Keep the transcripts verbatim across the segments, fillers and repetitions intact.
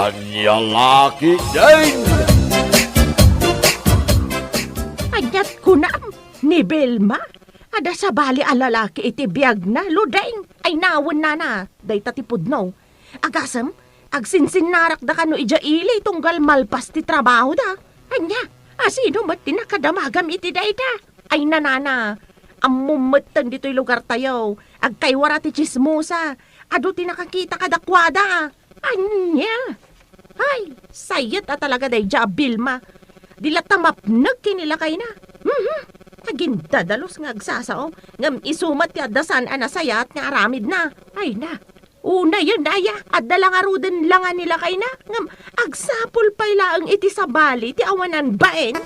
Ania la ketdin? Ania't kunam, ni Vilma? Adda sabali a lalaki iti biagna, Ludeng. Ay, nawen, nana, dayta ti pudno. Agasem, agsinsinnarakda kano idiay ili tunggal malpas ti trabahoda. Ania, asino met ti nakadamagam iti dayta? Ay, nanana, ammom metten ditoy lugartayo. Agkaywara ti tsismosa. Adu ti nakakita kadakuada. Ania? Ay, sayat a talaga daydiay a Vilma. Di latta mapnek ken ni lakayna. Mhm. Agindadalus nga agsasao. Ngem isu met ti adda saan a nasayaat nga aramidna. Ay na. Unayen, aya, adda la ngaruden la nga ni lakayna. Ngem agsapul pay laeng iti sabali ti awanan bain.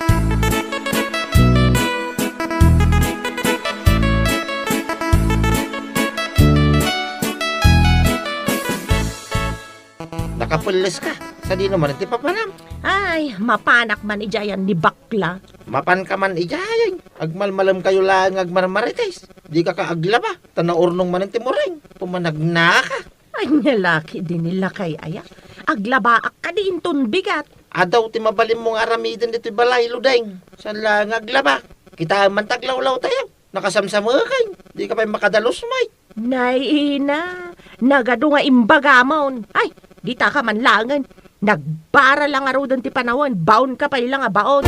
Nakapelles ka. Sadino man ti papanam? Ay, mapanak man idiayan ni bakla. Mapan ka man idiayan. Agmalmalemkayo laeng nga agmarmarites. Di ka ka aglaba. Ta naurnong manen ti muring. Pumanagnaka. Ania la ketdin ni lakay aya? Aglabaak kadi inton bigat. Adu ti mabalinmo nga aramiden ditoy balay, Ludeng. Saan la nga aglaba? Kitaem man ti aglawlawtayo. Nakasamsameken. Di ka pay makadalus met. Nay ina, nagadu nga imbagamon. Ay, dita ka man laengen. Nagbara la ngaruden ti panawen, baon ka pay la nga baon.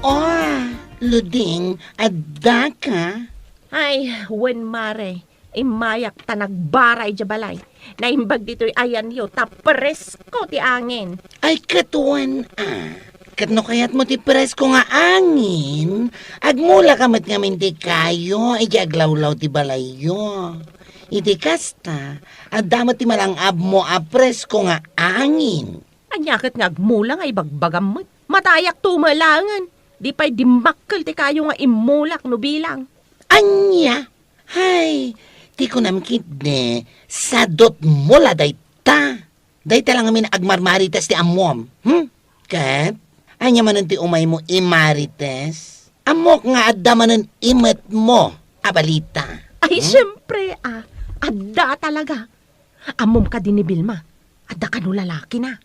Oh, Luding, adda ka? Ay, wen, mare. Immayak ta nagbara idiay balay. Naimbag ditoy ayanyo ta presko ti angin. Ay, ket wen a. Ket no kayatmo ti presko nga angin, agmula ka met ngamin ti kayo idiay aglawlaw ti balayyo. Iti kasta, adda met ti malang-abmo a presko nga angin. Ania ket nga agmula nga ibagbagam met? Matayakto met laengen. Di pay dimmakkel ti kayo nga immulak no bilang. Ania? Hay, ti kunam ketdi, sadutmo la dayta. Dayta la ngamin agmarmarites ti ammom. Hmm? Ket, ania manen ti umaymo imarites? Ammok nga adda manen imetmo a balita. Ay, hmm? Siyempre, ah, adda talaga. Ammom kadi ni Vilma, adda kano lalakina.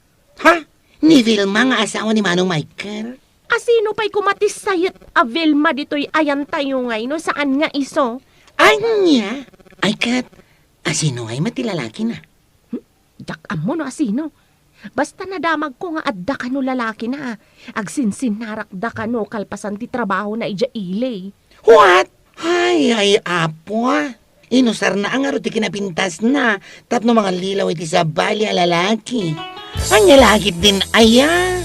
Ha? Ni Vilma nga asawa ni Manong Michael? Asino pay koma ti sayat a Vilma ditoy ayantayo ngay no saan nga isu? Ania? Ay ket, asino ngay met ti lalakina? Hmm? Diak ammo no asino. Basta nadamagko nga adda kano lalakina. Agsinsinnarakda kano kalpasan ti trabahona idiay ili. What? Ay, ay, Apo, ah. Inusarna a ngarud ti kinapintasna tapno mangallilaw iti sabali a lalaki. Ania la ketdin aya?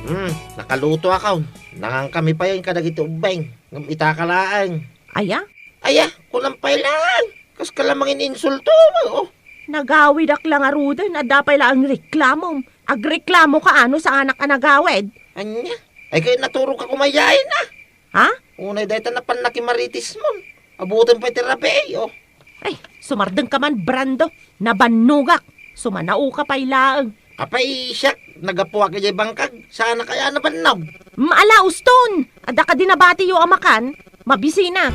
Hmm, nakalutoakon. Nangankami payen kadagiti ubbing. Ngem itaka laeng. Aya? Aya, kunam pay laeng. Kas ka la mangininsulto, oh. Nagawidak la ngaruden, adda pay laeng reklamom. Agreklamo ka, ano, saanak a nagawid? Ania? Ay, kay naturog ka kumayain, ah. Ha? Unay dayta napan nakimaritismon. Abutin pay ti rabii, oh. Ay, sumardeng ka man, Brando. Nabannogak. Sumanaoka pay laeng. Apay siak, naggapuak idiay bangkag. Saan a kaya nabannog? Maala, uston! Adda kadi nabatiyo a makan? Mabisina.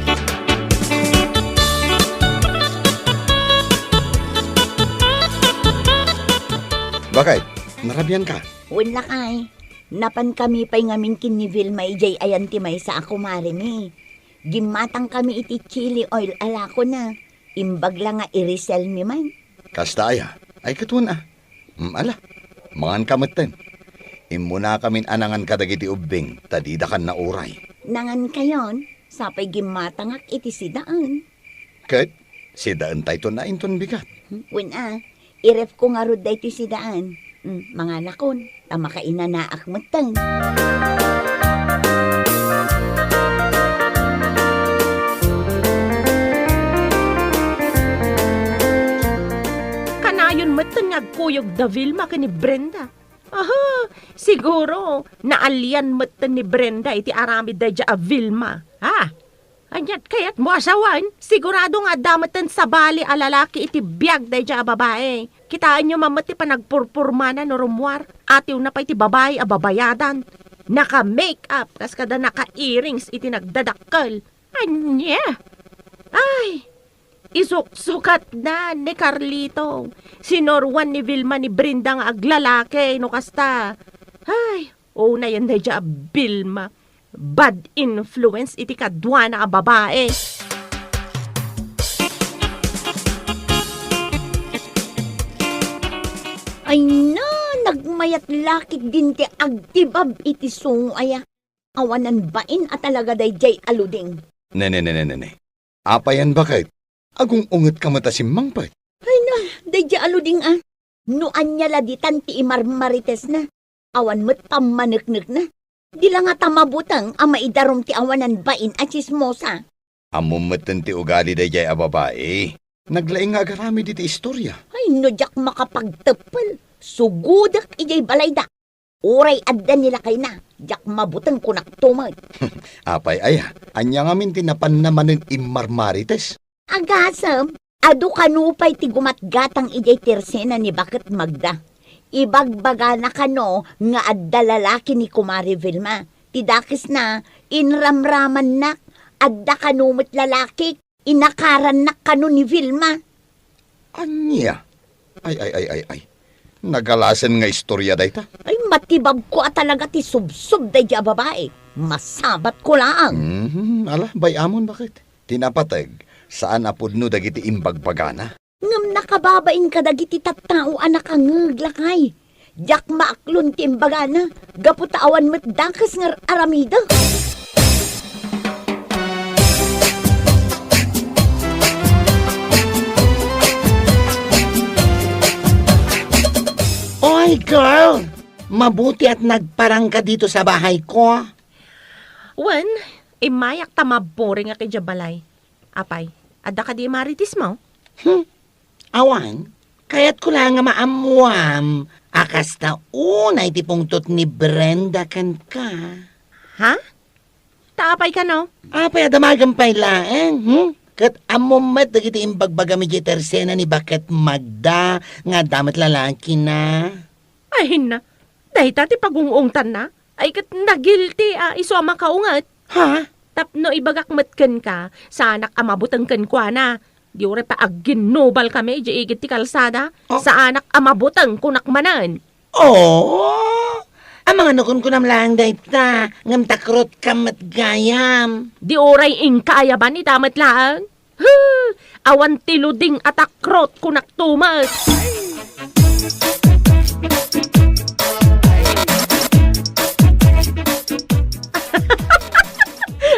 Bakit? Narabian ka? Wen lakay. Napan kami pay ngamin ken ni Vilma idiay ayan ti maysa a kumaremi. Gimmatang kami iti chili oil a lakona. Imbag la nga i-resell mi man. Kasta aya? Ay, ket wen a. Mm, ala, mangan ka metten. Immuna kamin a nangan kadagiti ubbing, ta dida kan nauray. Nangan kayon, sapay gimmatangak iti sidaan. Ket, sidaan tayton a inton bigat. Hmm, wen a, i-ref ko ngarud daytoy sidaan. Hmm, manganakon. Ta makainanaak metten. Kanayon metten nga agkuyog da Vilma ken ni Brenda. Aha, siguro, naalian metten ni Brenda iti aramid daydiay a Vilma. Ha? Aniat kayatmo a sawen? Sigurado nga adda metten sabali a lalaki iti biag daydiay a babai. Kitaenyo man met ti panagpurpurmana no rummuar. Atiwna pay ti babai a babayadan. Naka-makeup, kas kada naka-earrings iti nagdadakkel. Ania? Ay, isuksukatna ni Carlito. Sinuroan ni Vilma ni Brenda nga aglalaki no kasta. Ay, unayen daydiay a Vilma. Bad influence iti kaduana a babai. Ay na, nagmayat la ketdin ti agtibab iti sungo aya. Awanan bain a talaga daydiay a Luding. Ne, ne, ne, ne, ne, ne. Apayan baket? Agung-ungetka met a simmangpet. Ay na, daydiay a Luding a. No ania la ditan ti imarmaritesna. Awan met pammaneknekna. Di la ngata mabuteng a maidarum ti awanan bain a tsismosa. Ammom metten ti ugali daydiay a babai. Naglaing nga agaramid iti istoria. Ay, no diak makapagteppel, sugudek idiay balayda. Uray adda ni lakayna, diak mabuteng kunakto met. Apay aya, ania ngamin ti napanna manen immarmarites? Agasem, adu kano pay ti gumatgatang idiay tersena ni Baket Magda. Ibagbagana kano nga adda lalaki ni Kumare Vilma. Ti dakesna, inramramannak, adda kano met lalaki. Inakarannak kano ni Vilma. Ania? Ay, ay, ay, ay, ay. Nagalasen nga istoria dayta. Ay, matibabko a talaga ti subsob daydiay a babai. Masabatko laeng. Mhm, ala, bay-amon baket. Ti napateg, saan a pudno dagiti imbagbagana. Ngem nakababain kadagiti tattao a nakangngeg, lakay. Diak maaklon ti imbagana, gapu ta awan met dakes nga ar-aramida. Oy, girl! Mabuti at nagparang ka dito sa bahay ko. Wen, immayak ta maburing a kadiay balay. Apay, adda kadi marites mo? Hmm. Awan, kayatko la nga maammuam a kasta unay ti pungtot ni Brenda kenka. Ha? Ta apay kano? Apay a damagem pay laeng, hmm? Ket ammom met dagiti imbagbagam idiay tersena ni Baket Magda nga adda met lalakina. Ay, hinna. Dayta ti pagung-ungtanna. Ay, ket nagilti a isu a makaunget. Ha? Tapno ibagak met kenka, saanak a mabuteng kenkuana. Di uray pa agginnubalkami idiay igid ti kalsada. Oh. Saanak a mabuteng, kunak manen. Oh? Amangan no kunkunam laeng dayta, ngem takrotkam met gayam. Di uray inka ayaban ita met laeng. Huh! Awan ti luding a takrot, kunak tumet.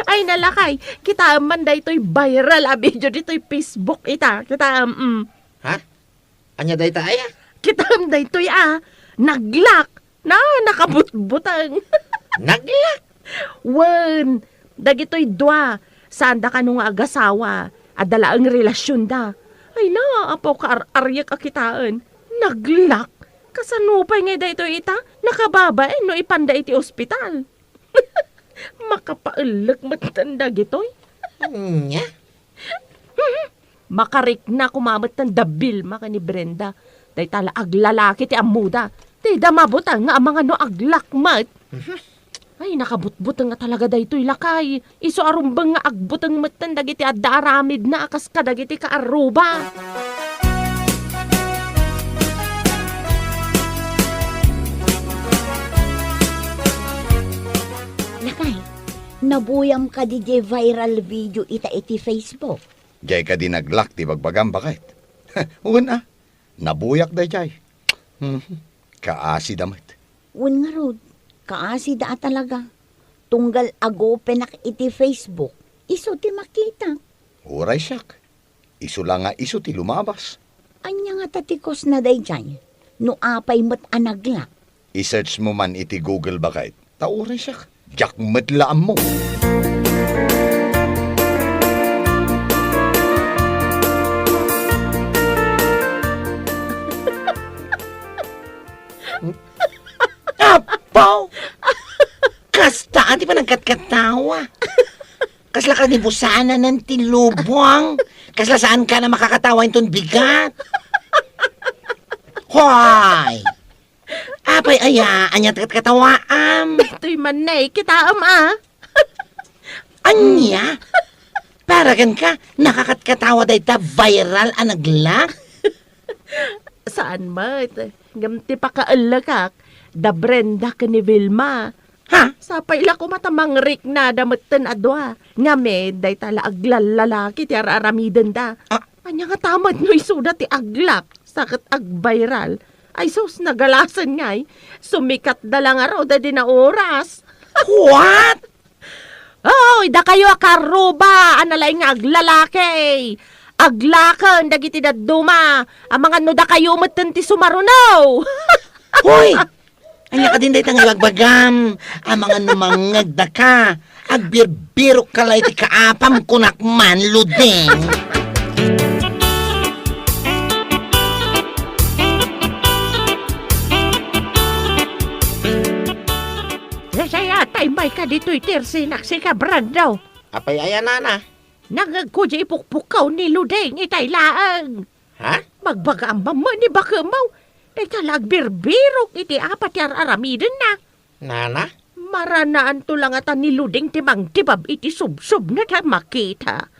Ay, nalakay, kitaem man daytoy viral a video ditoy Facebook ita. Kitaem, mm. Ha? Ania dayta aya? Kitaem daytoy a, naglock. Na, nakabutbuteng. Naglock? Wen, dagitoy dua, saanda kano nga agasawa, adda laeng relasionda. Ay na, apo, kaar-ariek a kitaen. Naglock? Kasano pay ngay daytoy ita? Nakababain no ipanda iti ospital. Makapaellek metten dagitoy. Nya? Makarikna koma metten da Vilma ken ni Brenda. Dayta la aglalaki ti ammoda. Dayta mabuteng nga amangan no aglock met. Mhm. Ay, nakabutbuteng nga talaga daytoy lakay. Isu a rumbeng nga agbuteng metten dagiti adda aramidna a kas kadagiti kaarruba. Lakay, nabuyam kadi diay viral video ita iti Facebook? Diay kadi naglock ti bagbagam, baket? Wen a, nabuyak daydiay. Mhm. Kaasida met. Wen ngarud, kaasida a talaga. Tunggal agopenak iti Facebook, isu ti makitak. Uray siak. Isu la nga isu ti lumabas. Ania ngata ti cause na daydiay? No apay met a naglock? I-search mo man iti Google, baket. Ta uray siak, diak met la ammo. Apo! Kasta ti panagkatkatawa. Kasla ka ni busananan ti lubong. Kasla saan ka na makakatawa inton bigat. Hoy! Apay aya, ania ti katkatawaam? Daytoy man ne, kitaem a. Ania? Para ken ka, nakakatkatawa dayta viral a naglak? Saan met. Ngem ti pakaellekak, da Brenda ken ni Vilma. Ha? Sapay la koma ta mangriknada metten a dua. Ngamin, dayta la aglallalaki ti ar-aramidenda. Ah. Ania ngata met no isuda ti aglak, sa ket agviral? Ay sus, nagalasen ngay. Sumikatda la ngarud a di naoras. What? Hoy, dakayo a karuba a nalaing nga aglalaki. Aglaken dagiti dadduma. Amangan no dakayo metten ti sumaruno. Hoy! Ania kadin dayta nga ibagbagam? Amangan no mangngegdaka. Agbirbirok ka la iti kaapam, kunak man, Luding. Nasayat a immay ka ditoy tersinak, sika, Brando. Apay aya, nana? Nangngegko diay ipukpukkaw ni Luding itay laeng. Ha? Bagbagaam man ni bakemmo. Dayta la agbirbirok iti apat ti ar-aramidenna. Nana? Maranaanto la ngata ni Luding ti mangtibab iti subsubna ta makita.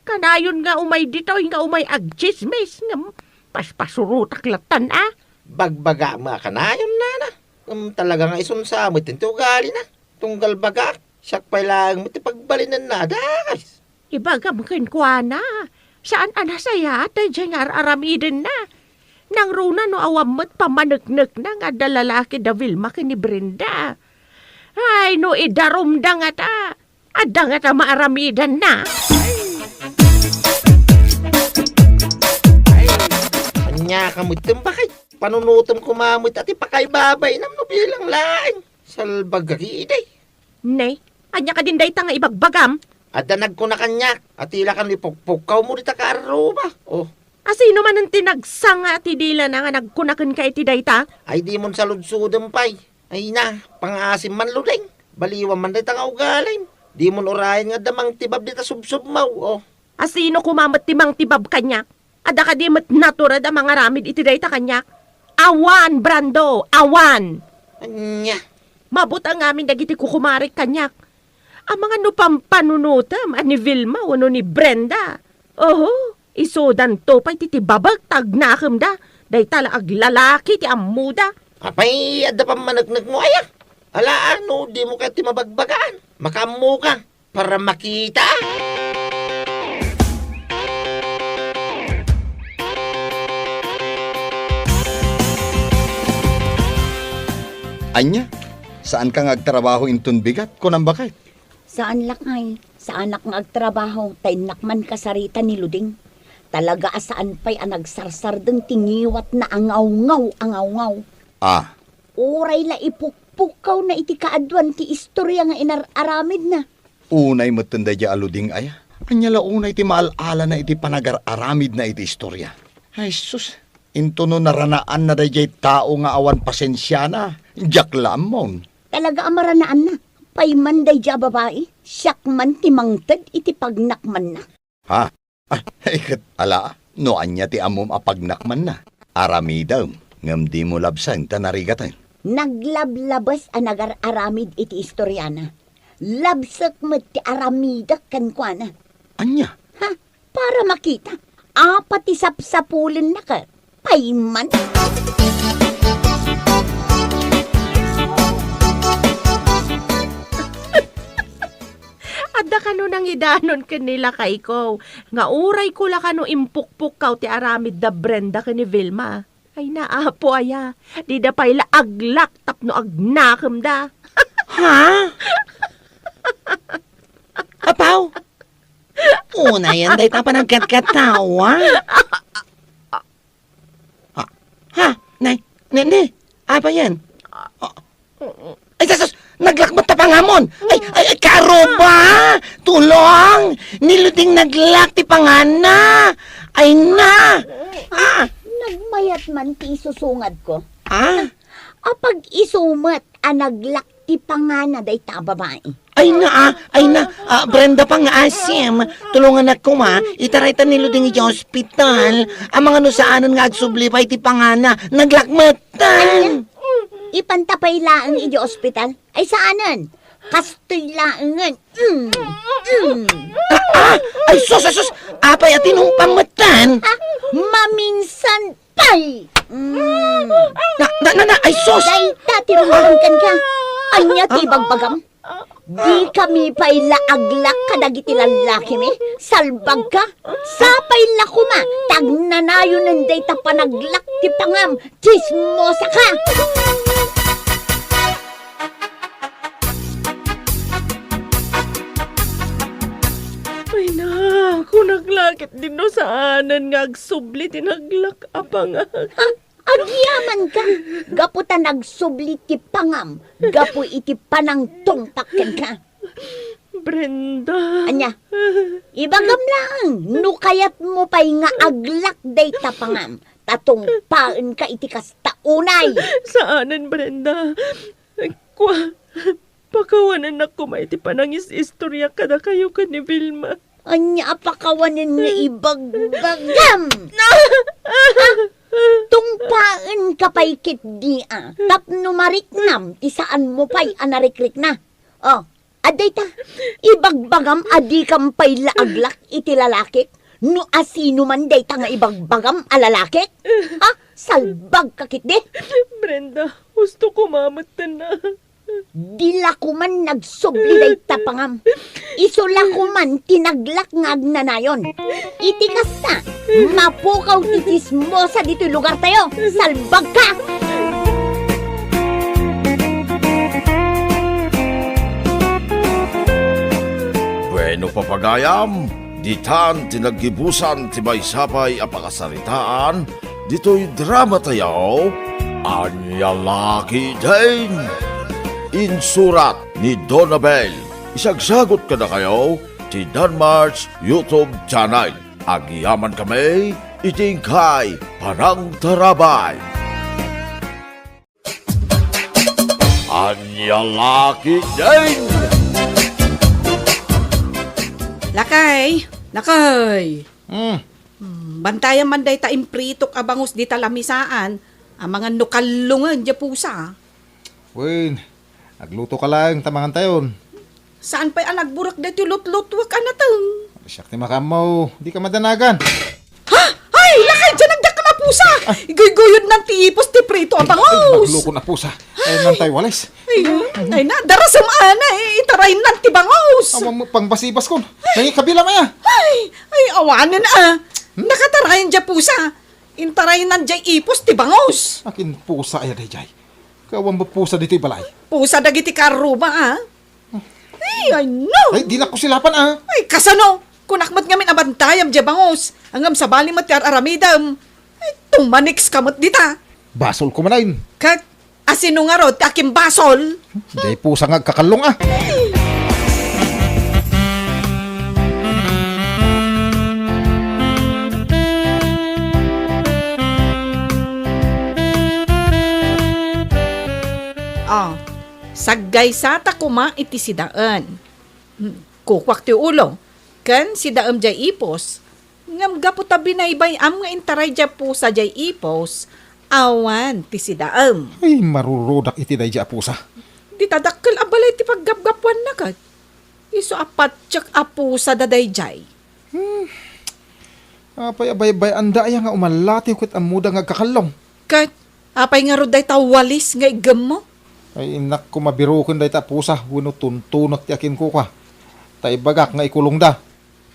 Kanayon nga umay ditoy nga umay agtsismis ngem paspasurotak lattan a. Bagbagaam a kanayon, nana. Ngem talaga nga isunsa met ti ugalina. Tunggal bagak, siak pay laeng met ti pagbalinenna a dakes. Ibagam kenkuana, saan a nasayaat daydiay nga ar-aramidenna. Nangruna no awan met pammaneknekna nga adda lalaki da Vilma ken ni Brenda. Ay, no idarumda ngata, adda ngata maaramidenna. Ania ka met, bakay? Panunotem koma met a ti pakaibabainam no bilang laeng. Salbagak idi. Ne, ania kadin dayta nga ibagbagam? Adda nagkuna kaniak, a ti la kano ipukpukkawmo dita kaarruba. Oh. A sino manen ti nagsanga ti dilana nga nagkuna kenka iti dayta? Ay, dimon saludsodem pay. Ay na, pangaasim man, Luding. Baliwam man dayta nga ugalim. Dimon urayen nga adda mangtibab dita subsubmo. Oh. A sino koma met ti mangtibab kaniak? Adda kadi met natured a mangaramid iti dayta kaniak? Awan, Brando, awan! Ania? Mabuteng amin dagiti kukumarek kaniak. Amangan no pampanunotem a ni Vilma wenno ni Brenda. Oho, isudanto pay ti tibabek ta agnakemda. Dayta la aglalaki ti ammoda. Apay, adda pammaneknekmo aya? Ala, no dimo kayat ti mabagbagaan? Makaammoka. Para makita. Ania? Saanka nga agtrabaho inton bigat, kunam, baket? Saan lakay, saanak nga agtrabaho, ta innak man kasarita ni Luding. Talaga a saan pay a nagsarsardeng ti ngiwatna a ngawngaw a ngawngaw. Ah. Uray la ipukpukkawna iti kaaduan ti istorya nga inar-aramidna. Unay metten daydiay a Luding aya. Ania la unay ti maal-alana iti panagar-aramidna iti istorya? Ay sus, intono naranaanna daydiay tao nga awan pasensiana, diak la ammon. Talaga a maranaanna. Pay man daydiay a babai, siak man ti mangted iti pagnakmanna. Ha? Ah, iket ala, no ania ti ammom a pagnakmanna? Aramidem, ngem dimo labseng ta narigaten. Naglablabes a nagar-aramid iti istoriana. Labsek met ti aramidek kenkuana. Ania? Ha? Para makita. Apat ti sapsapulenna ket. Pay man. Adda kano nangidanon ken ni lakayko, nga urayko la kano impukpukkaw ti aramid da Brenda ken ni Vilma. Ay, naapo aya, dida pay la aglak tapno agnakemda. Ha? Apaw? Unayen dayta panagkatkatawa. Ah, ha? Nay, nay, nay, apa yan? Ah, ay, sus! Naglak met ta pangamon! Ay, ay, ay, karuba! Tulong! Ni Luding naglak ti panganna! Ay na! Ah! Nagmayat man ti isusungadko. Ah? Apag-isu met a naglak ti pangana dayta a babai. Ay na, ah, ay na, ah, Brenda, pangaasim. Tulonganak koma, itaraytan ni Luding idiay ospital. Amangan no saanen nga agsubli pay ti pangana. Naglakmetan. Ipanta pay laeng idiay ospital. Ay, saanen? Kastoy laengen. Mm. Mm. Ah, ah! Ay, sus, ay, sus! Apay a tinumpang metten? Ah, maminsan pay! Mm. Na, na, na, na, ay, sus! Dayta ti rungorong kenka. Ania ti ibagbagam? Di kami pay la aglak kadagiti lallakimi? Salbagka? Sapay la koma, ta agnanayonen dayta panaglak ti pangam. Tsismosa ka! Ay na, kunak la ket dinno saanen nga agsubli ti naglak a pangam. Ha? Agyaman ka! Gapu ta nagsubli ti pangam, gapu iti panangtungpak kenka. Brenda. Ania? Ibagam laeng, no kayatmo pay nga aglak dayta pangam, ta tungpaenka iti kasta unay. Saanen, Brenda. Kua, pakawanennak koma iti panangis-istorya kadakayo ken ni Vilma. Ania a pakawanen nga ibagbagam? Tungpaenka pay ketdi a tapno mariknam ti saanmo pay a narikrikna. Oh, adda ita, ibagbagam a dikam pay la aglak iti lalakik? No asino man dayta nga ibagbagam a lalakik? Ha? Salbagka ketdi? Brenda, husto koma metten a. Di la koman nagsubli dayta pangam. Isu la koman ti naglak nga agnanayon. Iti kasta, mapukaw ti tsismosa ditoy lugartayo. Salbagka! Bueno, papagayam, ditan ti naggibusan ti maysa pay a pakasaritaan ditoy dramatayo, Ania La Ketdin. Insurat ni Donabel. Isagsagut kadakayo ti Danmark's YouTube channel. Agyaman kami iti inkay panangtarabay. Ania La Ketdin! Lakay! Lakay! Hmm. Hmm, bantayam man dayta impritok a bangus dita lamisaan, amangan no kallongen diay pusa. Wen, aglutoka laeng ta mangantayon. Saan pay a nagburek daytoy lutlutuek a nateng? Siak ti makaammo, dika madanagan. Ha? Ay, lakay, diay nagdakkel a pusa! Ay. Iguygoyodnan ti ipos ti prito a bangus! Ay, maglukon a pusa. Ay, nantay walis. Ay, ay na, darasem a na, eh, itaraynan ti bangus! Awan mo, pangbasibaskon. Ay. Ay, kabila maya. Ay, ay, awanen a. Hmm? Nakatarayan diay pusa. Intaraynan diay ipos ti bangus. Akin pusa aya daydiay? Awan met pusa ditoy balay. Pusa dagiti karruma, a. Ay, ay, no! Ay, dinak ko silapan, a. Ay, kasano? Kunak met ngamin a bantayam diay bangus. Ngem sabali met ti ar-aramidem. Ay, tumaniks ka met dita. Basol ko manen. Ket, asino ngarud ti akimbasol? Diay pusa nga agkakallong, a. Ah, saggaysata koma iti sidaen. Hmm, kukuak ti ulo. Ken sidaem diay ipos, ngem gapu ta binaybay-am nga intaray diay pusa diay ipos, awan ti sidaem. Ay, marurudak iti daydiay a pusa. Dita dakkel a balay ti paggapgapuanna ket. Isu a patiek a pusa da daydiay. Hmm. Apay a baybay-anda aya nga umallatiw ket ammoda nga agkakallong? Ket apay ngarud dayta walis nga iggemmo? Ay, innak ko mabiroken dayta a pusa wenno tuntunek ti akinkukua. Ta ibagak nga ikulongda.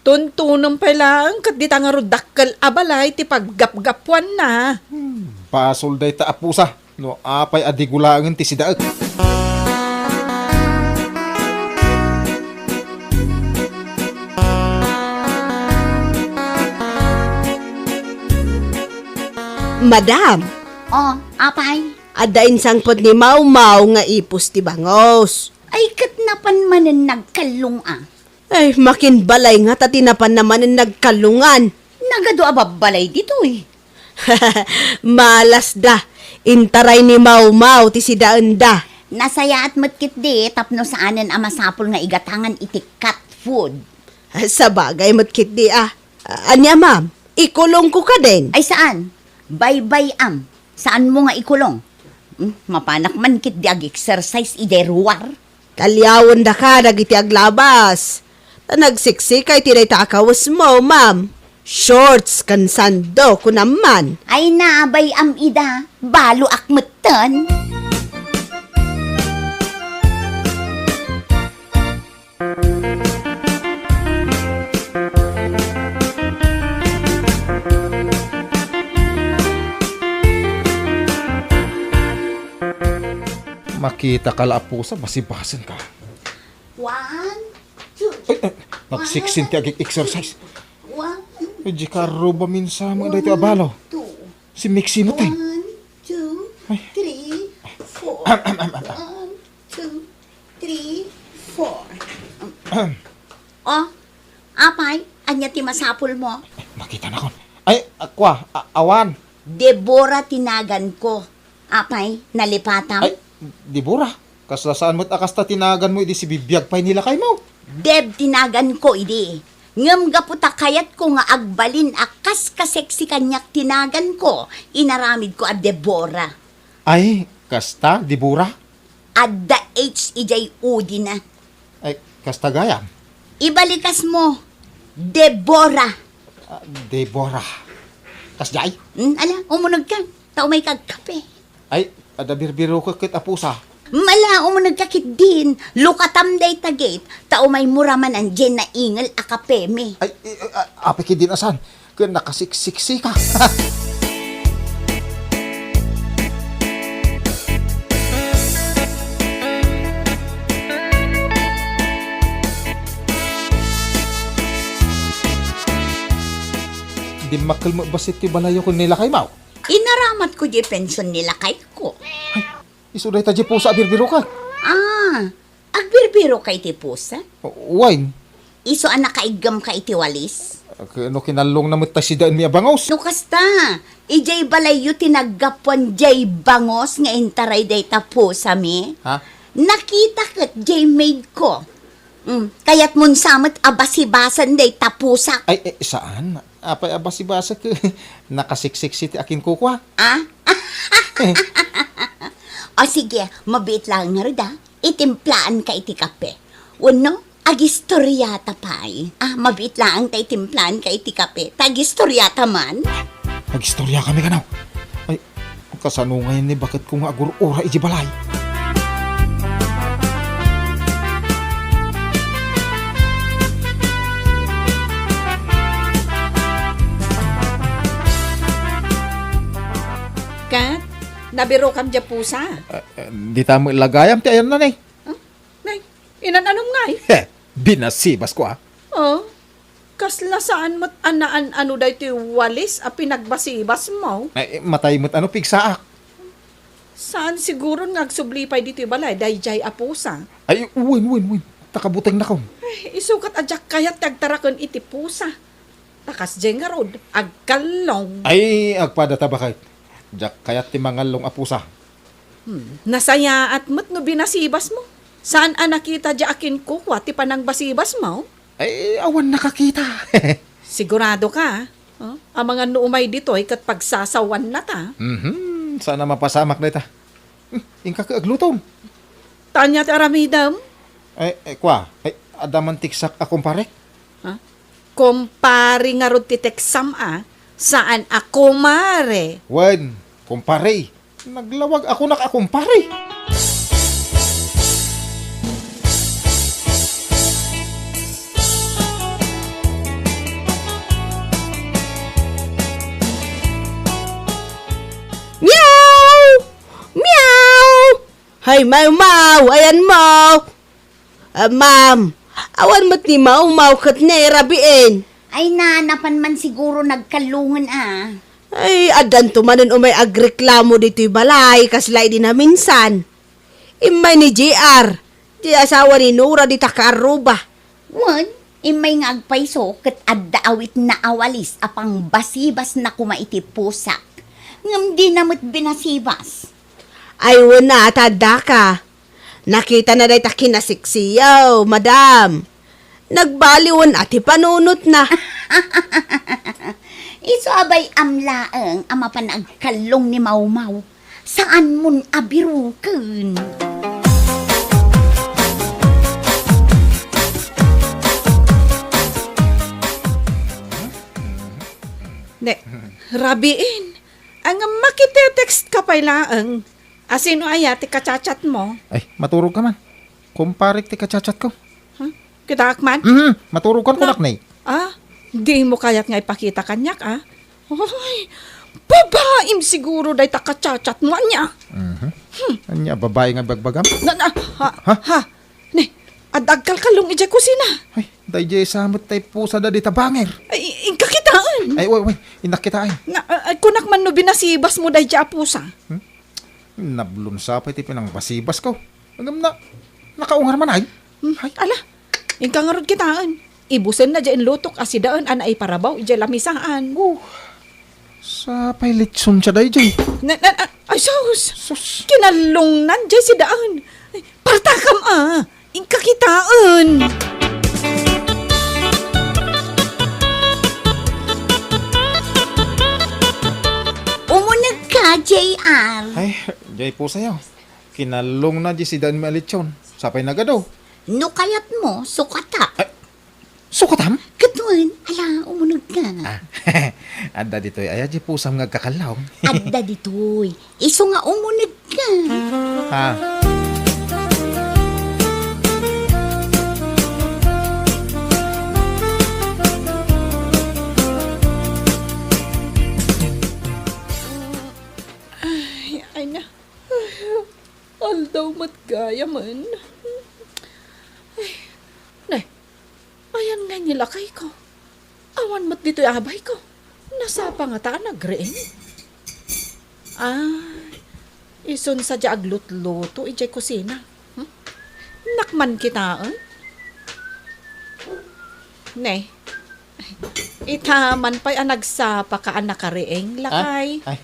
Tuntunem pay laeng ket dita ngarud dakkel a balay ti paggapgapuanna. Hmm, basol dayta a pusa. No apay a digo laengen ti sidaek. Madam. Oh, apay? Adda insangpet ni Mawmaw nga ipos ti bangus. Ay, ket napan manen nagkallong a. Ay, makin balay nga ta ti napanna manen nagkallongan. Nagadu a babbalay ditoy. Malasda. Intaray ni Mawmaw ti sidaenda. Nasayaat met ketdi tapno saanen a masapul nga igatangan iti cat food. Sabagay met ketdi a. Ania, ma'am? Ikulongko kadin? Ay, saan. Baybay-am. Saanmo nga ikulong. Hmm, mapanak man ketdi ag-exercise idiay ruar. Kaliawendaka dagiti aglabas. Ta nagsiksika iti dayta a kawesmo, ma'am. Shorts ken sando, kunam man. Ay, nabay-am ida. Baloak metten. Makitaka la a pusa, basibasenka. One, two. Ay, ay, nagsiksin ti ag-exercise. One, two. Ay, di ka ruba minsan mo daytoy a balo. One, two. Si Mixi mo, tay. One, two, Ay. Three, four. One, two, three, four. Oh, apay, ania ti masapulmo? Ay, makita nakon. Ay, akua, a-, awan. Debora ti naganko. Apay, nalipatam? Ay, Debora. Kasla saan met a kasta ti naganmo idi sibibiag pay ni lakaymo? Deb ti naganko idi. Ngem gapu ta kayatko nga agbalin a kas kaseksi kaniak ti naganko, inaramidko a Debora. Ay, kasta, Debora? Adda H idiay udina. Ay, kasta gayam? Ibalikasmo, Debora. Ah, Debora. Kasdiay? Hmm, ala, umunegka. Ta umayka agkape. Ay, adda birbirokek ket a pusa. Mala, umunegka ketdin. Lukatam dayta gate. Ta umaymo ra manen diay naingel a kapemi. Ay, i-, a-, apay ketdin a saan? Ken nakasiksiksika. Dimmakkel met bassit ti balayyo ken ni lakaymo. Inaramatko diay pension ni lakayko. Ay, isu dayta diay pusa a birbirokek. Ah, agbirbirokka iti pusa? Wen. Isu a nakaiggamka iti walis? Ket no kinallongna met ta sidaenmi a bangus. No kasta, idiay balayyo ti naggapuan diay bangus nga intaray dayta pusami? Ha? Nakita ket diay maidko. Mm, kayatmon sa met a basibasen dayta pusak. Ay, eh, saan? Apay a basibasek? Nakasiksiksi ti akinkukua. Ah? O sige, mabiit laeng ngarud a. Itimplaanka iti kape. Wenno, agistoriata pay. Ah, mabiit laeng ta itimplaanka iti kape. Ta agistoriata man. Agistoriakami kano? Ay, kasano ngayen ni baketko nga agur-ura iti balay? Ket, nabirokam diay pusa? Eh, eh, dita met la gayam ti ayanna, ne? Huh? Nay, inan-anom ngay? He, binasibasko, ah. Oh, kasla saan met a naan-ano daytoy walis a pinagbasibasmo? Ay, matay met ano, pigsaak. Saan siguron nga agsubli pay ditoy balay daydiay a pusa? Ay, wen, wen, wen. Ta kabutengnakon. Ay, isukat a diak kayat ti agtaraken iti pusa. Ta kasdiay ngarud, agkallong. Ay, agpada ta baket. Diak kayat ti mangallong a pusa. Hmm, nasayaat met no binasibasmo. Saan a nakita diay akinkukua ti panangbasibasmo? Ay, awan nakakita. Siguradoka, oh? Amangan no umay ditoy ket pagsasawanna ta. Mhm, saan a mapasamak dayta. Hmm, inka ket aglutom. Tanya ti aramidem? Ay, ay, kua, ay, adda man tiksak a kumparek? Ha? Kumpare ngarud ti teksam a, saan a kumare. Wen, kumpare. Naglawag a kunak a kumpare. Miau! Miau! Hay, Mawmaw, ayanmo! Ah, ma'am, awan met ni Mawmaw ket ni Rabiin. Ay na, napan man siguro nagkallongen a. Ay, addanto manen umay agreklamo ditoy balay, kasla idi naminsan. Immay ni J R, ti asawa ni Nora dita kaarruba. Wen, immay nga agpayso ket adda awitna a walis a pangbasibasna koma iti pusak. Ngem dina met binasibas. Ay, wen a, ta addaka. Nakitana dayta kinasiksiyo, madam. Nagbaliwen a ti panunotna. Isu a bay-am laeng a mapan agkallong ni Mawmaw. Saanmon a biruken. Ne, rabiin. Ang makitetext ka pay laeng. Asino aya ti kachatchatmo? Ay, maturog ka man. Kumparek ti kachatchatko. Huh? Kitaak man? Mhm, maturog kan kunak ni. Ah, dimo kayat nga ipakita kaniak, ah? Hoy, babaim siguro dayta kachatchatmo, ania? Mhm. Hmm. Ania, babae nga bagbagam? Na, na, ha, Ha? ha? Ne, adda agkalkallong idiay kusina. Ay, daydiay sa met tay pusa da dita banger. Ay, inka kitaen. Ay, way, way, innak kitaen. Na, ah, kunak man no binasibasmo daydiay a pusa. Hmm? Nablon sa pay ti pinangbasibas ko. Agam na, nakaungar man ay. Hmm, Ay. ala, inka ngarud kitaen. Ibusenna diay inlutok a sidaen a naiparabaw idiay lamisaan. Oh, sapay litson siya daydiay. Na, na, na, ay, sus! Sus. Kinallongnan diay sidaen. Ay, partakam, ah! Inka kitaen! Umuneg ka, J R. Ay, diay pusayo. Kinallongna diay sidaenmi a litson. Sapay nagadu. No kayatmo, sukata. Ay, sukatam? Ket wen, ala, umuneg ka. Ah, adda ditoy aya diay pusam nga agkakallong. Adda ditoy. Isu nga umuneg ka. Ha? Ay, ay na. Ay, aldaw met gayamen. Ay, nay, ayan nga ni lakayko. Awan met ditoy abayko. Nasapa ngata a nagriing? Ay, isun sadiay aglutluto idiay kusina. Hmm? Nakman kitaen? Ne, ita man pay a nagsapaka a nakariing, lakay. Ah? Ay.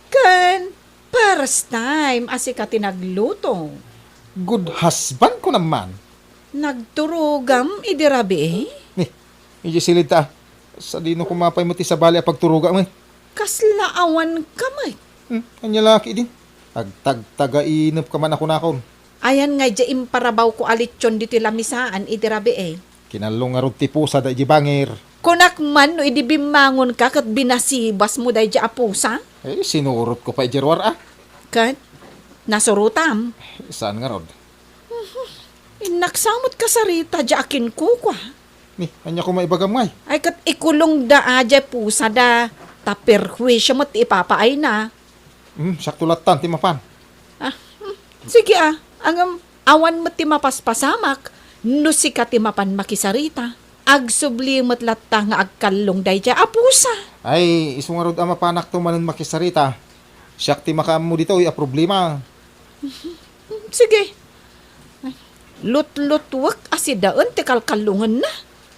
Ken, first time a sika ti nagluto. Good husband ko naman. Nagturogam idi rabii? Ni, idiay siled ta. Sadino koma pay met ti sabali a pagturogam, eh. Kasla awan ka met. Hmm, ania la ketdin? Agtagtagainep ka man a kunakon. Ayan nga idiay imparabawko a litson ditoy lamisaan idi rabii. Kinallong ngarud ti pusa daydiay banger. Kunak man no idi bimmangonka ket binasibasmo daydiay a pusa? Eh, sinurotko pay idiay ruar, ah. Ket nasurotam? Saan ngarud? Innak sa met kasarita diay a kinkukua. Ni, ania koma ibagam ngay? Ay, ket ikulongda a diay pusada, ta perhuisio met ti ipapaayna. Hmm, siakto lattan ti mapan. Ah, hmm. Sige, ah, ngem awan met ti mapaspasamak no sika ti mapan makisarita. Agsubli met latta nga agkallong daydiay a pusa. Ay, isu ngarud a mapanakto manen makisarita. Siak ti makaammo ditoy a problema. Sige. Ay, lutlutuek a sidaen ti kalkallongenna.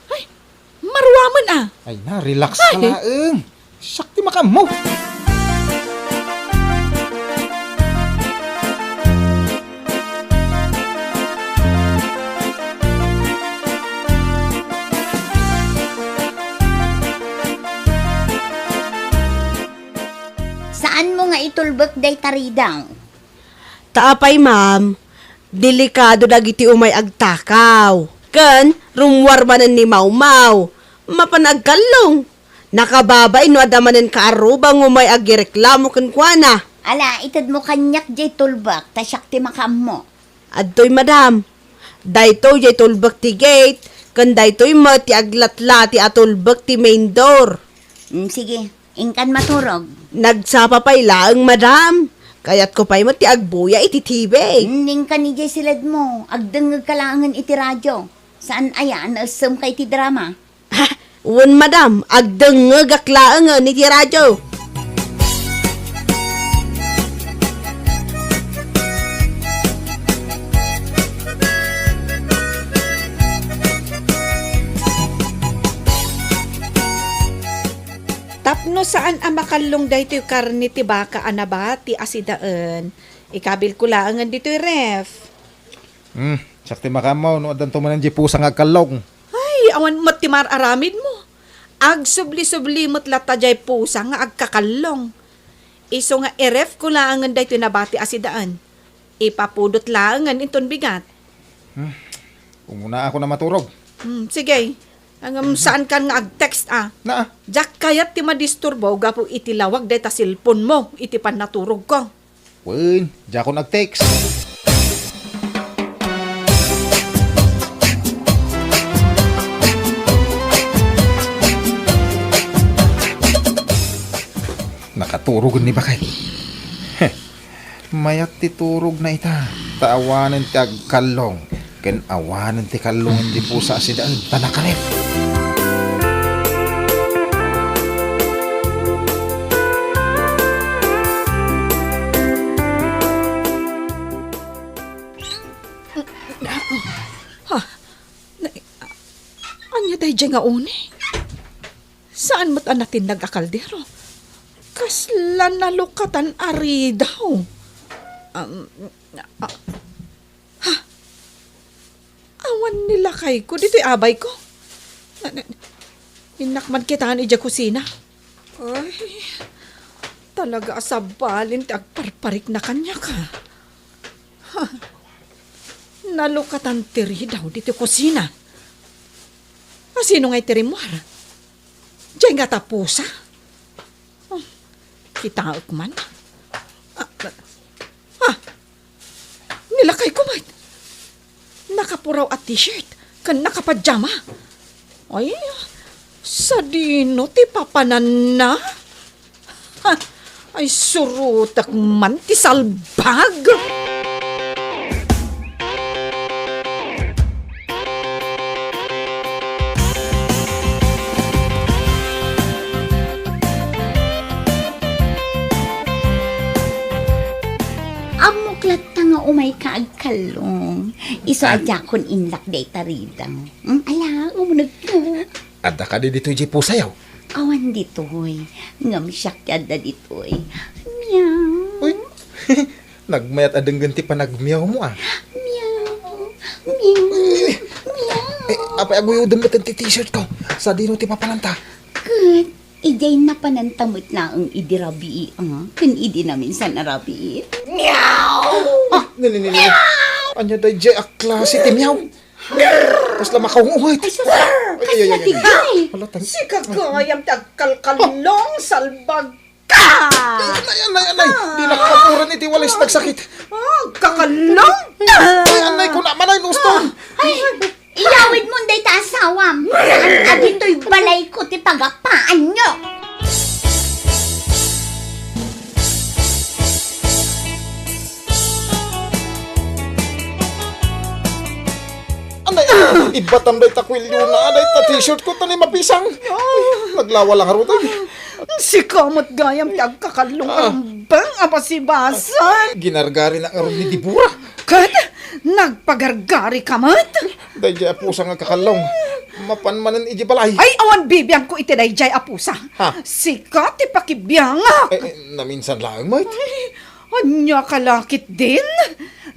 Ay, maruamen a. Ay na, relax ka Ay. laeng. Siak ti makaammo. Saanmo nga itulbek dayta ridaw? Ta apay, ma'am, delikado dagiti umay agtakaw. Ken rummuar manen ni Mawmaw. Mapan agkallong. Nakababain no adda manen kaarruba nga umay agireklamo kenkuana. Ala, itedmo kaniak diay tulbek, ta siak ti makaammo. Adtoy, madam. Daytoy diay tulbek ti gate, ken daytoy met ti aglatlati a tulbek ti main door. Mm, sige. Inkan maturog. Nagsapa pay laeng, madam. Kayatko pay met ti agbuya iti T V. Mm, inkan idiay siledmo. Agdengngegka laengen iti radio. Saan aya a naessemka iti drama? Ha? Wen, madam, agdengngegak laengen iti radio. Tapno saan a makallong daytoy karne ti baka a nabati a sidaen, ikabilko laengen ditoy ref. Hmm, siak ti makaammo no addanto manen diay pusa nga agkallong. Ay, awan met ti mar-aramidmo. Agsubli-subli met latta diay pusa nga agkakallong. Isu nga i-ref ko laengen daytoy nabati a sidaen. Ipapudot laengen inton bigat. Hmm, umunaan ako a maturog. Hmm, sige. Ngem saankan nga ag-text, a. Naa. Diak kayat ti madisturbo gapu iti lawag dayta cellphone mo iti pannaturogko. Wen, diakon ag-text. Nakaturogen ni baket. Heh. Mayat ti turogna ita, ta awanen ti agkallong, ken awanen ti kallongen ti pusa a sidaen, ta nakaref. Ha? Na-, ania daydiay nga uni? Saan met a natinnag a kaldero? Kasla nalukatan a ridaw. Um, a-, ha? Awan ni lakayko ditoy abayko. Na-, na-, innak man kitaen idiay kusina. Ay, talaga a sabali ti agparparikna kaniak, a. Ha? Nalukatan ti ridaw ditoy kusina. A, sino ngay ti rimmuar? Diay nga ta pusa? Oh, kitaek man. Ah, ah, ni lakayko met. Nakapuraw a t-shirt ken nakapajama. Ay, sadino ti papananna? Ha! Ay, surotek man ti salbag! Ammok latta nga umayka agkallong. Isu a diakon inlak dayta ridaw. Hmm, ala, umunegka. Adda kadi ditoy diay pusayo? Awan ditoy. Ngem siak ti adda ditoy. Meow. Uy, nagmayat a denggen ti panagmeowmo, a. Meow. Meow. Meow. Eh, apay aguyodem met ti t-shirtko? Sadino ti papananta? Ket idiay napananta met laeng idi rabii, a, ken idi naminsan a rabii. Meow. Ah, ni, ni, ni, ni. Meow. Ania daydiay a klase ti meow? Kasla makaunguhit. Ay, sus! Ay, ay, ay, ay, ay. Kasla digay! Hala, tan-, sika gayam ti agkalkallong, salbag ka! Anay, anay, anay! Ah. Dinak kapuran iti walis, nagsakit. Ah, kakallong! Ay, anay, kuna man ay, Lustong! Ah, ay, iyawidmo dayta asawam. Saan a ditoy balayko ti pagapaanyo. Anay, ibatam dayta kuelyona, dayta t-shirtko, ta ni mapisang. Ay, naglawa lang ngarud, ay. Sika met gayam ti agkakallong, ah, rumbeng a basibasan. Ginargari na ngarud ni Debora. Ket nagpagargari ka met? Daydiay a pusa nga agkakallong. Mapan manen idiay balay. Ay, awan bibiangko iti daydiay a pusa. Ha? Sika ti pakibiangak. Eh, eh, naminsan laeng met. Ay, ania ka la ketdin?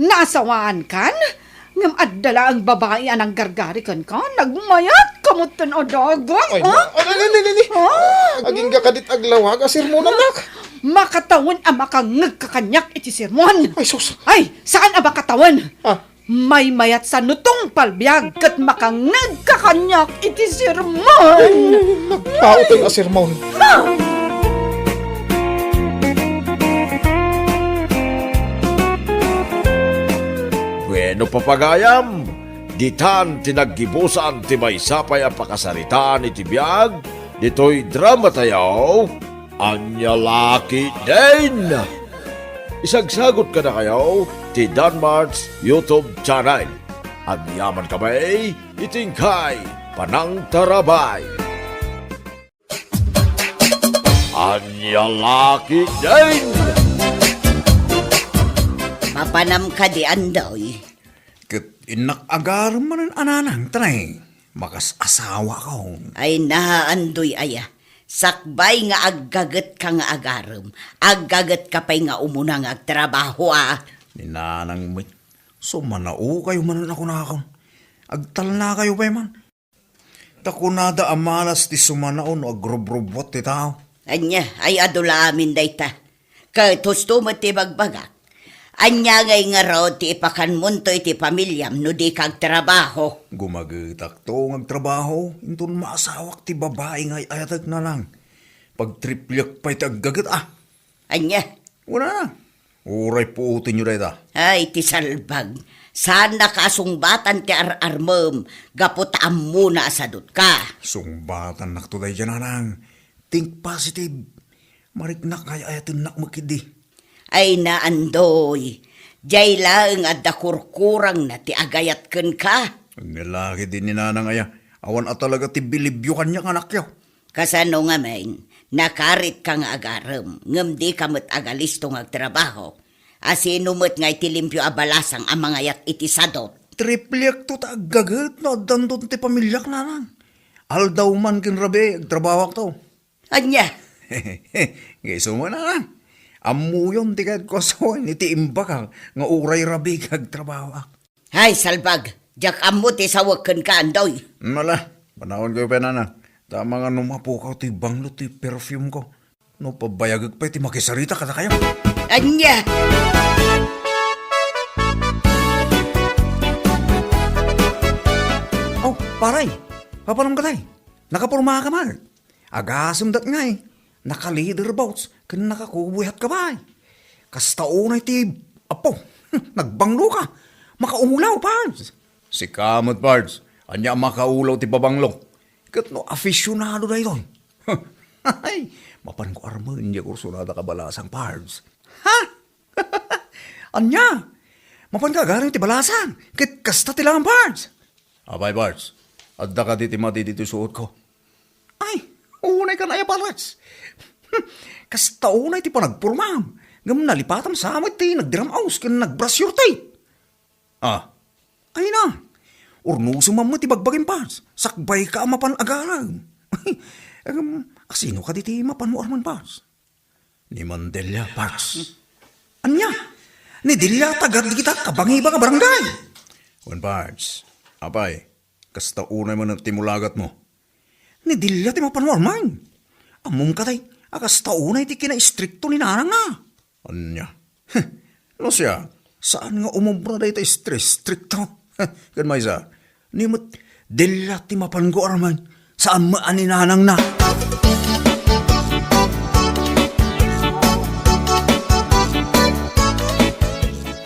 Naasawaankan? Ngem adda laeng babai a nanggargari kenka? Nagmayat ka metten a dagus, ay, ah? Ay, ay, ay, ay, ay. Ah? Agingga kadit aglawag a sermonanak. Makatawen a makangngegka kaniak iti sermon. Ay, sus. Ay, saan a makatawen. Ah. Maymayat sa nutong palbiag ket makangngegka kaniak iti sermon. Ay, nagpauteng a sermon. Ha! Bueno, papagayam, ditan ti naggibusan ti maysa pay a pakasaritaan iti biag ditoy drama tayo. Ania la ketdin? Isagsagut kadakayo ti Danmart's YouTube channel. Agyamankami iti inkay panangtarabay. Ania la ketdin? Mapanam kadi, Andoy? Ket innak agarem manen a nanang, ta nay, makas-asawakon. Ay, naa, Andoy aya. Sakbay nga aggagetka nga agarem, aggagetka pay nga umuna nga agtrabaho, a. Ni nanang met, Sumanaokayo manen a kunakon. Agtalnakayo pay man. Ta kunada a malas ti sumanao no agrubrubuat ti tao. Ania, ay adu la amin dayta. Ket husto met ti bagbagak. Ania ngay ngarud ti ipakanmonto iti pamiliam no dika agtrabaho? Gumagetakto nga agtrabaho, inton maasawak ti babai nga ay-ayatek, nanang. Pagtripliek pay ti aggaget, a. Ania? Wala na. Uray puotenyo dayta. Ay, ti salbag. Saannak a sungbatan ti ar-armem gapu ta ammona a sadutka. Sungbatan nakto dayta, nanang. Think positive. Mariknak nga ay-ayatennak met ketdi. Ay, Andoy. Diay laeng adda kurkurangna ti agayat kenka. Ania la ketdi ni nanang aya. Awan a talaga ti bilibyo kaniak, anakyo. Kasano ngamin, nakaritka nga agarem, ngem dika met agalisto nga agtrabaho. A sino met ngay ti limpio a balasang a mangayat iti sadot? Tripliekto ta aggaget no addanton ti pamiliak, nanang. Aldaw man ken rabii, agtrabahoakto. Ania? Nga isu man, nanang. Ammoyon ti kayatko a sawen iti imbagak nga uray rabii agtrabahoak. Ay, salbag! Diak ammo ti sawek kenka, Andoy. Ala, panawankayo pay, nanang. Ta amangan no mapukaw ti banglo ti perfume ko. No pabayagek pay ti makisarita kadakayo. Ania? Oh, pare! Papanam ka, tay? Nakaporma ka man? Agasem dat ngay, naka-leather boots ken naka-cowboy hat ka pay. Kasta unay ti, apo, nagbanglo ka. Makaulaw, Pards. Sika met, Pards. Ania a makaulaw ti pabanglo? Ket no aficionado daytoy. Ay, mapanko armen diay kursunada kabalasang, Pards. Ha? Ania? Mapanka agarem ti balasang ket kasta ti laeng, Pards? Apay, Pards, adda kadi ti madi ditoy suotko? Ay, unay kan aya, Pards. Kasta unay ti panagpormam, ngem nalipatam sa met ti nagdiram-os ken nag-brush your teeth. Ah. Ay na, urnosem man met ti bagbagim, Pards. Sakbayka a mapan agarem. Ngem, asino kadi ti mapanmo armen, Pards? Ni Mandelia, Pards. Ania? Ni Delia, taga dagita kabangiba nga barangay. Wen, Pards. Apay, kasta unay man ti mulagatmo. Ni Delia ti mapanwarman. Ammom kadi a kasta unay ti kinaistrikto ni nanangna. Ania? Heh, no siak, saan nga umobra dayta istri-, istrikto? Heh, ken maysa, ni met Delia ti mapanko armen, saan met a ni nanangna.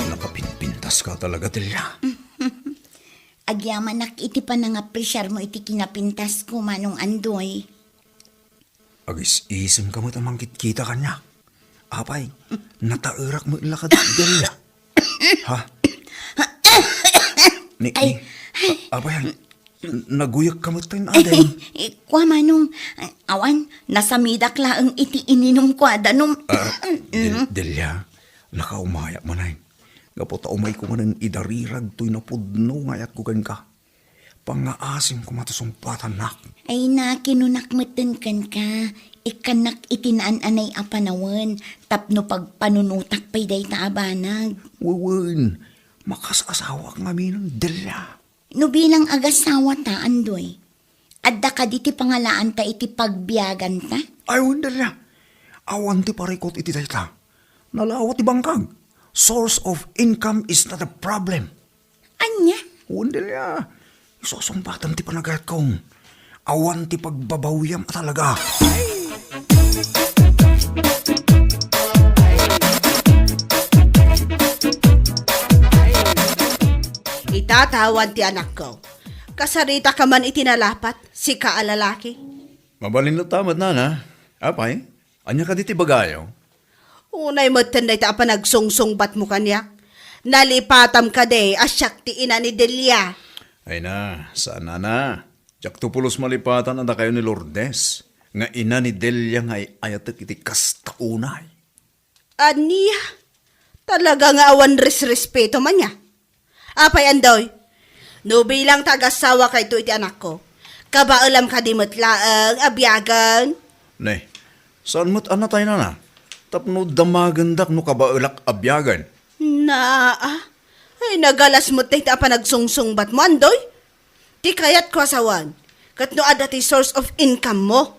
Nakapinpintaska talaga, Delia. Agyamanak iti panangapresiarmo iti kinapintasko, Manong Andoy. Agis-isemka met a mangkitkita kaniak. Apay, nataerak met la kadi, Delia. Ha? Ni, Ay. ni, a-, apay, naguyekka met tayo, Ay, Adel. Eh, kua, Manong, awan, nasamidak laeng iti ininumko a danum. Ah, Del-, Delia, nakaumayak manen. Gapu ta umayko manen idarirag toy napudno nga ayatko kenka. Pangngaasim koma ti sungbatannak. Ay na, kinunak metten kenka, ikkannak iti naan-anay a panawen tapno pagpanunotak pay dayta a banag. Wen, makas-asawaak ngaminen, Delia. No bilang agasawata, Andoy, adda kadi ti pangalaanta iti pagbiaganta? Ay, wen, Delia. Awan ti parikut iti dayta. Nalawa ti bangkag. Source of income is not a problem. Ania? Wen, Delia. Isusungbatam ti panagayatko. Awan ti pagbabawiam a talaga. Itatawa ti anakko. Kasaritaka man iti nalapat, sika a lalaki. Mabalin latta met, nana. Apay, ania kadi ti ibagayo? Unay metten dayta a panagsungsungbatmo kaniak. Nalipatam kadi a siak ti ina ni Delia. Ay na, saan, nana. Diakto pulos malipatan a dakayo ni Lourdes, nga ina ni Delia nga ay-ayatek iti kasta unay. Ania? Talaga nga awan resrespeto man nia. Apay, Andoy? No bilang ta agasawaka iti anakko, kabaelam kadi met laeng a biagen? Ne, saan met a natay, nana? Tapno damagendak no kabaelak a biagen. Naa, Ay, nagalas met dayta a panagsungsungbatmo, Andoy. Ti kayatko a sawen, ket no adda ti source of income mo,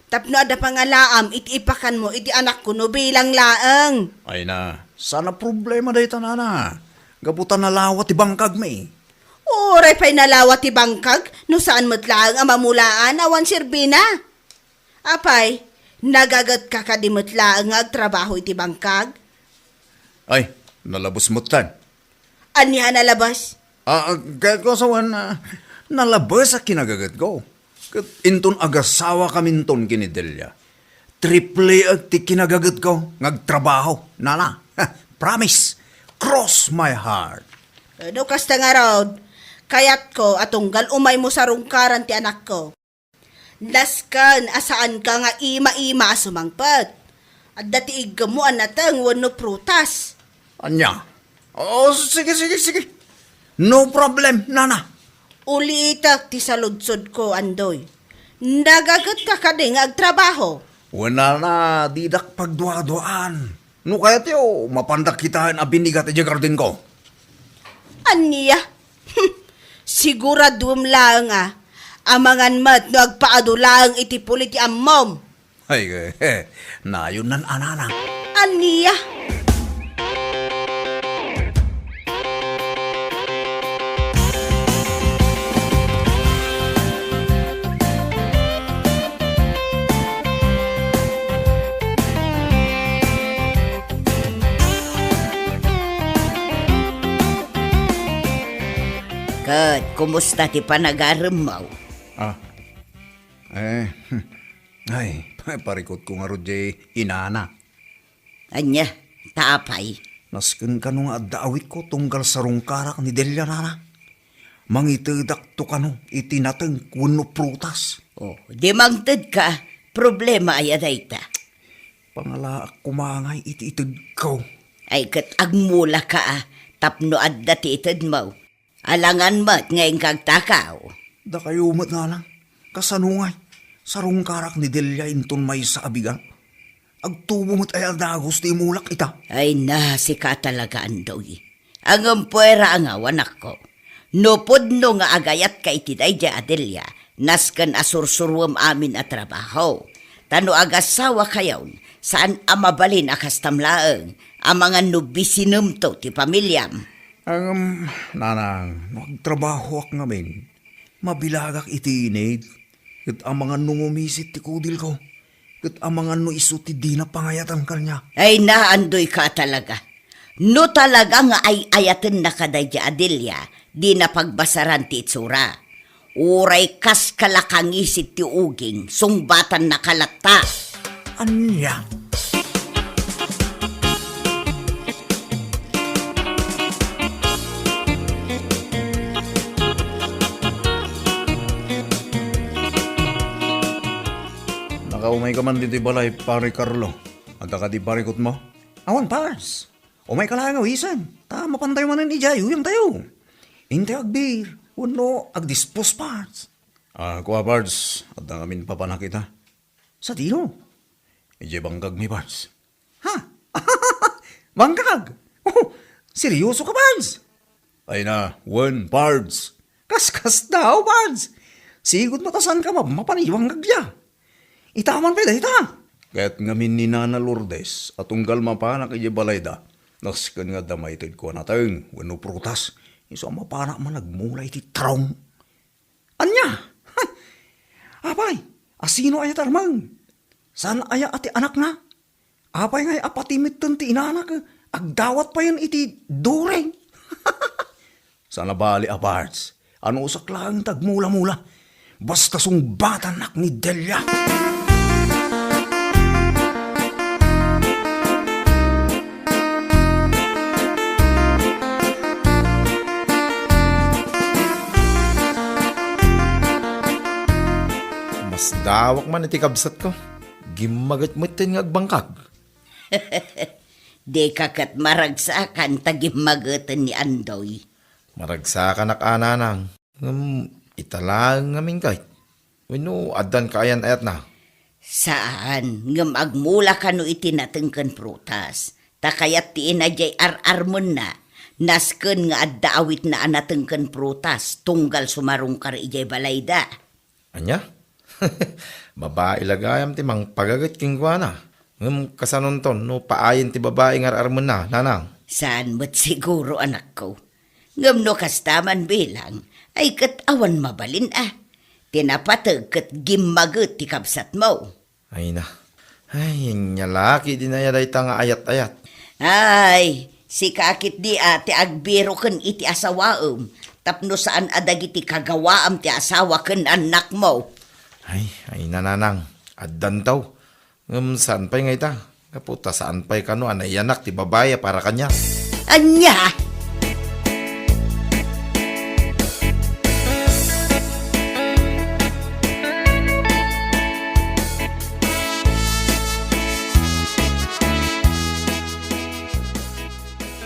tapno adda pangalaam iti ipakanmo iti anakko no bilang laeng. Ay na, saan a problema dayta, nana. Gapu ta nalawa ti bangkagmi. Uray pay nalawa ti bangkag, no saan met laeng a mamulaan awan serbina. Apay, nagagetka kadi met laeng nga agtrabaho iti bangkag? Ay, nalabes metten. Ania a nalabes? Ah, ah, kayatko a sawen, ah, nalabes a kinagagetko. Ket inton agasawakaminton ken ni Delia, triple ti kinagagetko nga agtrabaho, nana. Promise. Cross my heart. Eh, no kasta ngarud, kayatko a tunggal umaymo sarungkaran ti anakko. Nasken a saanka nga ima-ima a sumangpet. Adda ti iggemmo a nateng wenno prutas. Ania? Oh, sige, sige, sige. No problem, nana. Ulitek ti saludsodko, Andoy. Nagagetka kadi nga agtrabaho? Wen, nana, didak pagduaduaan. No kayatyo, mapandak kitaen a binigat idiay gardenko. Ania? Siguraduem laeng a, amangan met no agpaadu laeng iti puli ti ammom. Ay, eh, nayon nan anana. Ania? Ket kumusta ti panagaremmo? Ah, eh, ay, parikutko ngarud diay inana. Ania, ta apay? Nasken kano nga adda awitko tunggal sarungkarak ni Delia, nana. Mangitedakto kano iti nateng wenno prutas. Oh, di mangtedka, problema aya dayta? Pangalaak koma ngay iti itedko. Ay, ket agmulaka a, tapno adda ti itedmo. Alangan met nga inka agtakaw. Dakayo met nana, kasano ngay? Sarungkarak ni Delia inton maysa a bigat. Agtubo met aya a dagus ti imulak ita. Ay na, sika talaga, Andoy. Ngem puera a ngaw, anakko. No pudno nga agayatka iti daydiay a Delia, nasken a sursuruem amin a trabaho. Ta no agasawakayon, saan a mabalin a kastam laeng, amangan no bisinemto ti pamiliam. Ngem, nanang, no agtrabahoak ngamin, mabilagak iti init, ket amangan no ngumisit ti kudilko, ket amangan no isu ti dina pangayatan kaniak. Ay, naandoyka talaga. No talaga nga ay-ayatennaka daydiay a Delia, dina pagbasaran ti itsura. Uray kas kalakangisit ti uging, sungbatannaka latta. Ania? Nakaumayka man ditoy balay, Pare Carlo. Adda kadi parikutmo? Awan, Pars. Umayka laeng awisen, ta mapantayo manen idiay uyamtayo. Intayo agbeer, wenno agdispos, Pars. Ah, kua, Pars, adda ngamin papanak ita. Sadino? Idiay bangkagmi, Pars. Ha? Bangkag? Oh, seryosoka, Pars? Ay na, wen, Pars. Kaskasdaaw, Pars. Sigud met a saanka mapmapan idiay bangkagda. Ita man pay dayta. Ket ngamin ni Nana Lourdes a tunggal mapanak idiay balayda, nasken nga adda maitedko a nateng wenno prutas, isu a mapanak man agmula iti tarong. Ania? Apay, asino aya ti armeng? Saan aya a ti anakna? Apay ngay a pati metten ti inanak, agdawat payen iti dureng? Saan a bali a Pars. Anusak laeng ti agmula-mula. Basta sungbatannak ni Delia. Masdaawak man iti kabsatko. Gimmaget metten nga agbangkag. Dika ket maragsakan ta gimmageten ni Andoy. Maragsakanak a, nanang. Ngem ita laeng ngamin kay, wenno addan kaayan-ayatna? Saan, ngem agmula kano iti nateng ken prutas. Ta kayat ti ina diay ar-armenna, Nasken nga adda awitna a nateng ken prutas, tunggal sumarungkar idiay balayda. Ania? Babai la gayam ti mangpagaget kenkuana. Ngem kasanonton no paayen ti babai nga ar-armenna, nanang? Saan met siguro, anakko. Ngem no kasta man bilang, ay ket awan mabalin a. Ti napateg ket gimmaget ti kabsatmo. Ay na. Ay, ania la ketdi aya dayta nga ayat-ayat. Ay, sika ketdi a ti agbiro ken iti asawaem, tapno saan a dagiti kagawaam ti asawa ken annakmo. Ay, ay, nanang, addanto. Ngem saan pay nga ita? Gapu ta saan pay kano a naiyanak ti babai a para kaniak. Ania?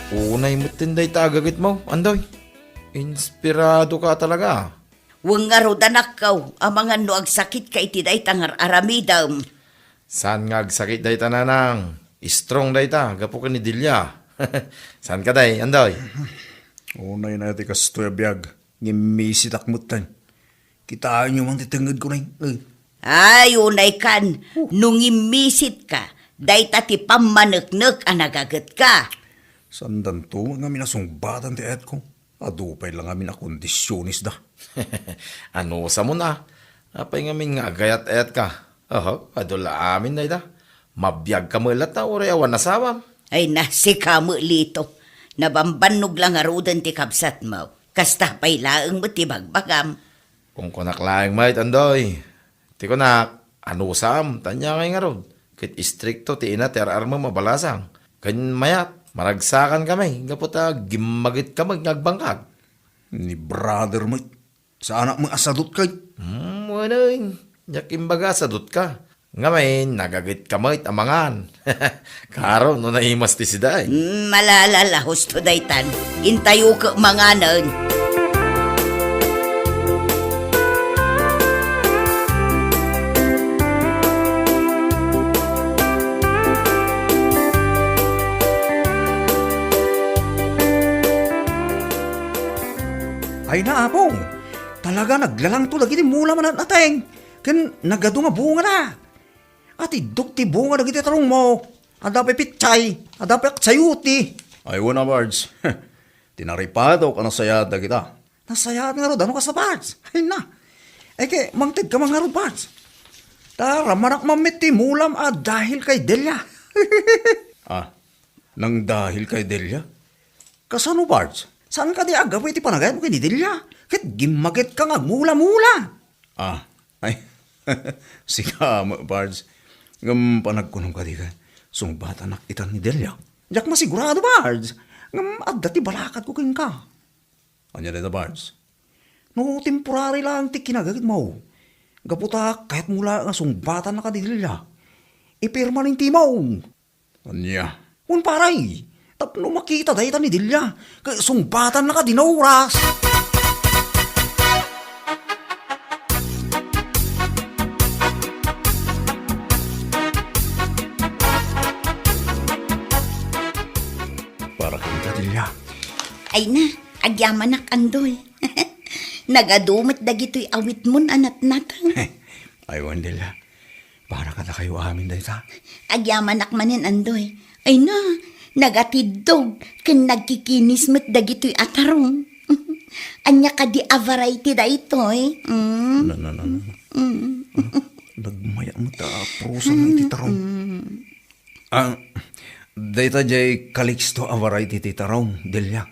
Unay metten dayta a gagetmo, Andoy. Inspirado ka talaga. Wen ngarud, anakko, amangan no agsakit ka iti dayta nga ar-aramidem. Saan nga agsakit dayta, nanang? Strong dayta, gapu ken ni Delia. Saan ka, day, Andoy? Unay na ti kastoy a biag, ngimmisitak metten. Kitaenyo man ti tengngedko, nay. Ay. Ay, unay kan, no ngimmisit ka, dayta ti pammaneknek a nagaget ka. Saandanto ngamin a sungbatan ti ayatko. Adu pay la ngamin a kondisiones da. Anusam, a? Apay ngamin nga agayat-ayat ka? Oho, adu la amin dayta. Mabiag ka met latta uray awan asawam. Ay na, sika met, Lito. Nabambannog la ngaruden ti kabsatmo. Kasta pay laeng met ti bagbagam. Kunkunak laeng met, Andoy. Ti kunak, anusam, ta ania ngay ngarud, ket istrikto ti ina ti ar-armem a balasang. Ken mayat, maragsakan kami, gapu ta gimmaget ka met nga agbangkag. Ni brother met, saanak met a sadut kay? Hmm, wen, diak imbaga a sadut ka. Ngamin, nagaget ka met a mangan. Karo no naimas ti sida, eh. Mm, malala la, husto daytan. Intayo ket manganen. Ay na, Apo. Talaga naglalangto dagiti mula manatnateng. Ken nagadu nga bunga na. Atiddog ti bunga dagiti tarongmo. Adda pay pitsay, adda pay aksayuti. Ay, wen a, Bards. Ti naripatok a nasayaat dagita. Nasayaat ngarud, no kasta, Bards? Ay na. Ay, ket mangted ka man ngarud, Bards. Ta ramanak man met ti mulam a dahil kay Delia. Ah, nangdahil kay Delia? Kasano, Bards? Saan kadi a gapu iti panagayatmo ken ni Delia? Ket gimmaget ka nga agmula-mula. Ah, ay, sika met, Bards. Ngem panagkunom kadi ket sungbatanak ita ni Delia? Diak masigurado, Bards. Ngem adda ti balakadko kenka. Ania dayta, Bards? No temporary laeng ti kinagagetmo, gapu ta kayatmo laeng a sungbatannaka ni Delia, ipermanentemo. Ania? Wen, pare, tapno makita dayta ni Delia, ket sungbatannaka dina oras. Para kenka, Delia. Ay na, agyamanak, Andoy. Nagadu met dagitoy awitmon a natnateng. Ay, wen, Delia. Para kadakayo amin dayta. Agyamanak manen, Andoy. Ay na, nagatiddog ken nagkikinis met dagitoy a tarong. Ania kadi a variety daytoy? Mm. Na, na, na, na. Mm. Ano? Nagmaya met a prusa na iti tarong. Mm. Ah, dayta jay Calixto a variety ti tarong, Delia.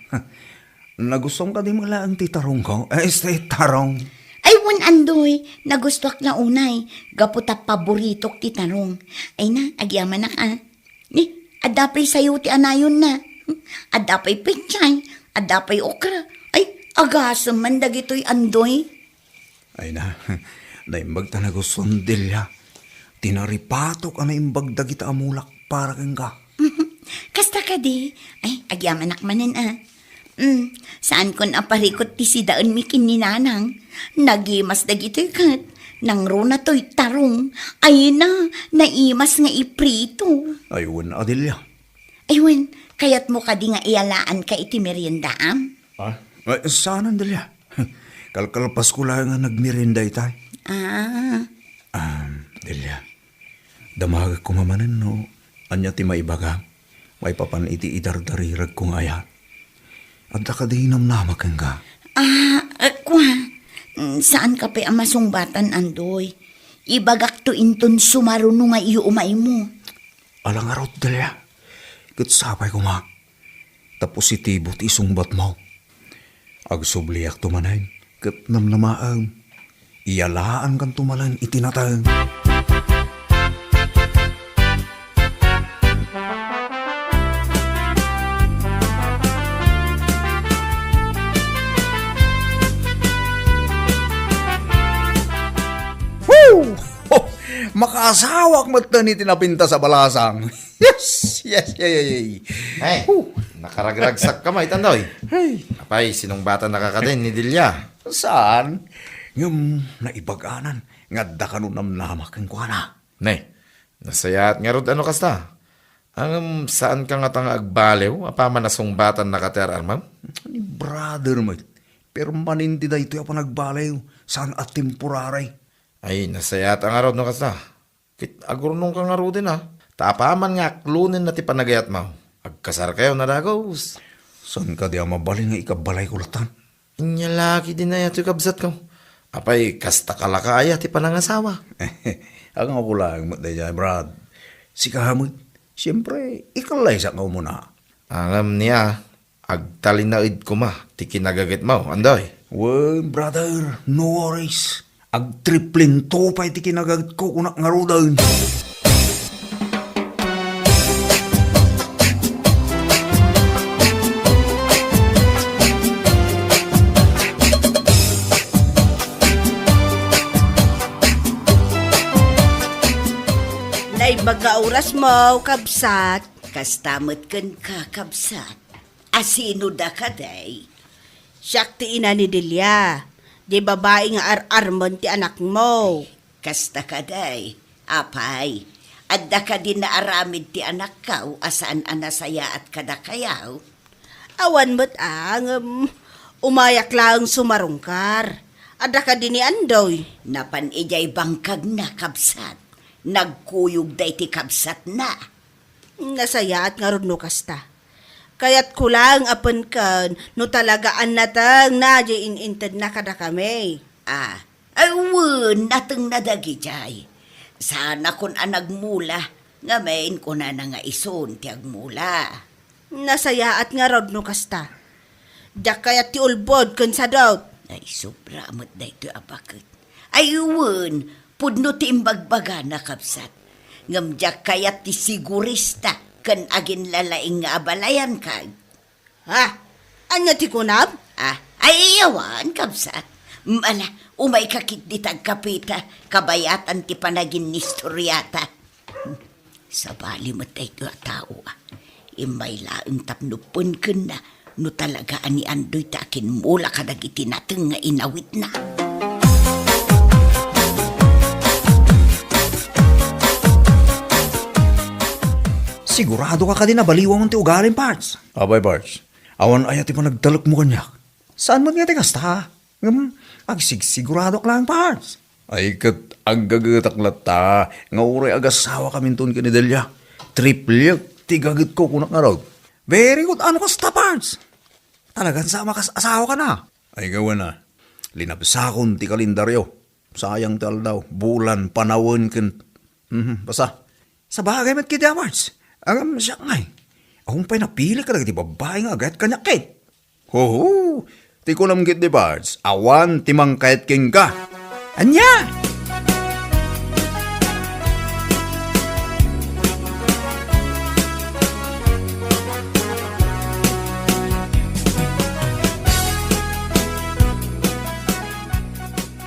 Nagustuam kadi met laeng ti tarongko? Eh, este tarong. Ay, wen, Andoy, nagustuak la unay, gapu ta paboritok ti tarong. Ay na, agyamanak, ah. Ni, adda pay sayo ti anayonna. Adda pay pechay, adda pay okra. Ay, agasem man dagitoy, Andoy. Ay na, naimbag ta nagustuam, Delia. Ti naripatok a naimbag dagita a mulak para kenka. Kasta kadi? Ay, agyamanak manen, ah. Mm, saankon a parikut ti sidaenmi ken ni Nanang. Nagimas dagitoy ket nangruna toy tarong. Ay na, naimas nga iprito. Ay, wen a, Delia. Ay, wen, Kayatmo kadi nga iyalaanka iti meriendaam? Ah? Ay, saanen, Delia. Kalkalpasko laeng a nagmerienda itay. Ah. Um, Delia, damagek koma manen no ania ti maibagam maipapan iti idardariregko nga ayat. Adda kadi namnama kenka? Ah, eh, kua. Mm, saanka pay a masungbatan, Andoy. Ibagakto inton sumaruno nga iumaymo. Ala ngarud, Delia. Ket sapay koma ta positibo ti isungbatmo. Agsubliakto manen ket namnamaem. Iyalaankanto manen iti nateng. Woo! Ho! Makaasawak metten iti napintas a balasang. Yes, yes, yes, yes. Hey, Huh. Nakaragragsakka met, Andoy. Hey. Apay, sinungbatannaka kadin ni Delia? Saan? Ngem naibaganan nga adda kano namnama kenkuana. Ne, nasayaat ngarud a no kasta. Ngem saanka ngata nga agbaliw apaman a sungbatannaka ti ar-armem? Ni brother met, permanente daytoy a panagbaliw, saan a temporary. Ay, nasayaat ngarud no kasta. Ket agurnongka ngaruden a, ta apaman nga aklonenna ti panagayatmo, agkasarkayo a dagus. Saan kadi a mabalin nga ikabbalayko latta? Ania la ketdin aya toy, kabsatko? Apay, kasta ka la aya ti panangasawa? Aginggaga laeng met daydiay, Brad. Sika met, siempre, ikallaysak nga umuna. Ngem nia, agtalinaed koma ti kinagagetmo, Andoy. Wen, brother, no worries. Agtriplento pay ti kinagagetko, kunak ngaruden. Naimbag nga orasmo, kabsat. Kasta met kenka, kabsat. A sino dakaday? Siak ti ina ni Delia, di babai nga ar-armen ti anakmo. Kasta kadi, apay, adda kadi naaramid ti anakko a saan a nasayaat kadakayo? Awan met a, ngem umayak laeng sumarungkar. Adda kadi ni Andoy? Napan idiay bangkagna, kabsat. Nagkuyog daydi kabsatna. Nasayaat ngarud no kasta. Kayatko laeng a penken no talaga a natengna diay in-intedna kadakami. Ah, ay wen, natengna dagidiay. Saanakon a nagmula, ngamin kunana nga isun ti agmula. Nasayaat ngarud no kasta. Diak kayat ti ulbod ken sadut. Ay, sobra met daytoy a baket. Ay, wen, pudno ti imbagbagana, kabsat. Ngem diak kayat ti sigurista ken aginlalaing nga abalayan, kag. Ha? Ania ti kunam? Ah, ay, awan, kabsat. Mm, ala, umayka ketdi ta agkapeta, kabayatan ti panaginnistoriata. Sabali met daytoy a tao, a. Immay laeng tapno penkenna no talaga a ni Andoy ti akimmula kadagiti nateng nga inawitna. Siguradoka kadi a baliwam ti ugalim, Pards? Apay, Pards. Awan aya ti panagtalekmo kaniak? Saan met nga ti kasta? Ngem agsigsiguradoak laeng, Pards. Ay, ket aggagetak latta nga uray agasawakaminton ken ni Delia, triplek ti gagetko, kunak ngarud. Very good. Ano kasta, Pards? Talagan sa makas-asawakana? Ay, gawana. Linabsakon ti kalendaryo. Sayang ti aldaw, bulan, panawen, ken, mhm, basta. Sabagay met ketdi, Pards. Ngem siak ngay, awan pay napili kadagiti babbai nga agayat kaniak ket. Hoho! Ti kunam ketdi, Pards, awan ti mangkayat kenka. Ania?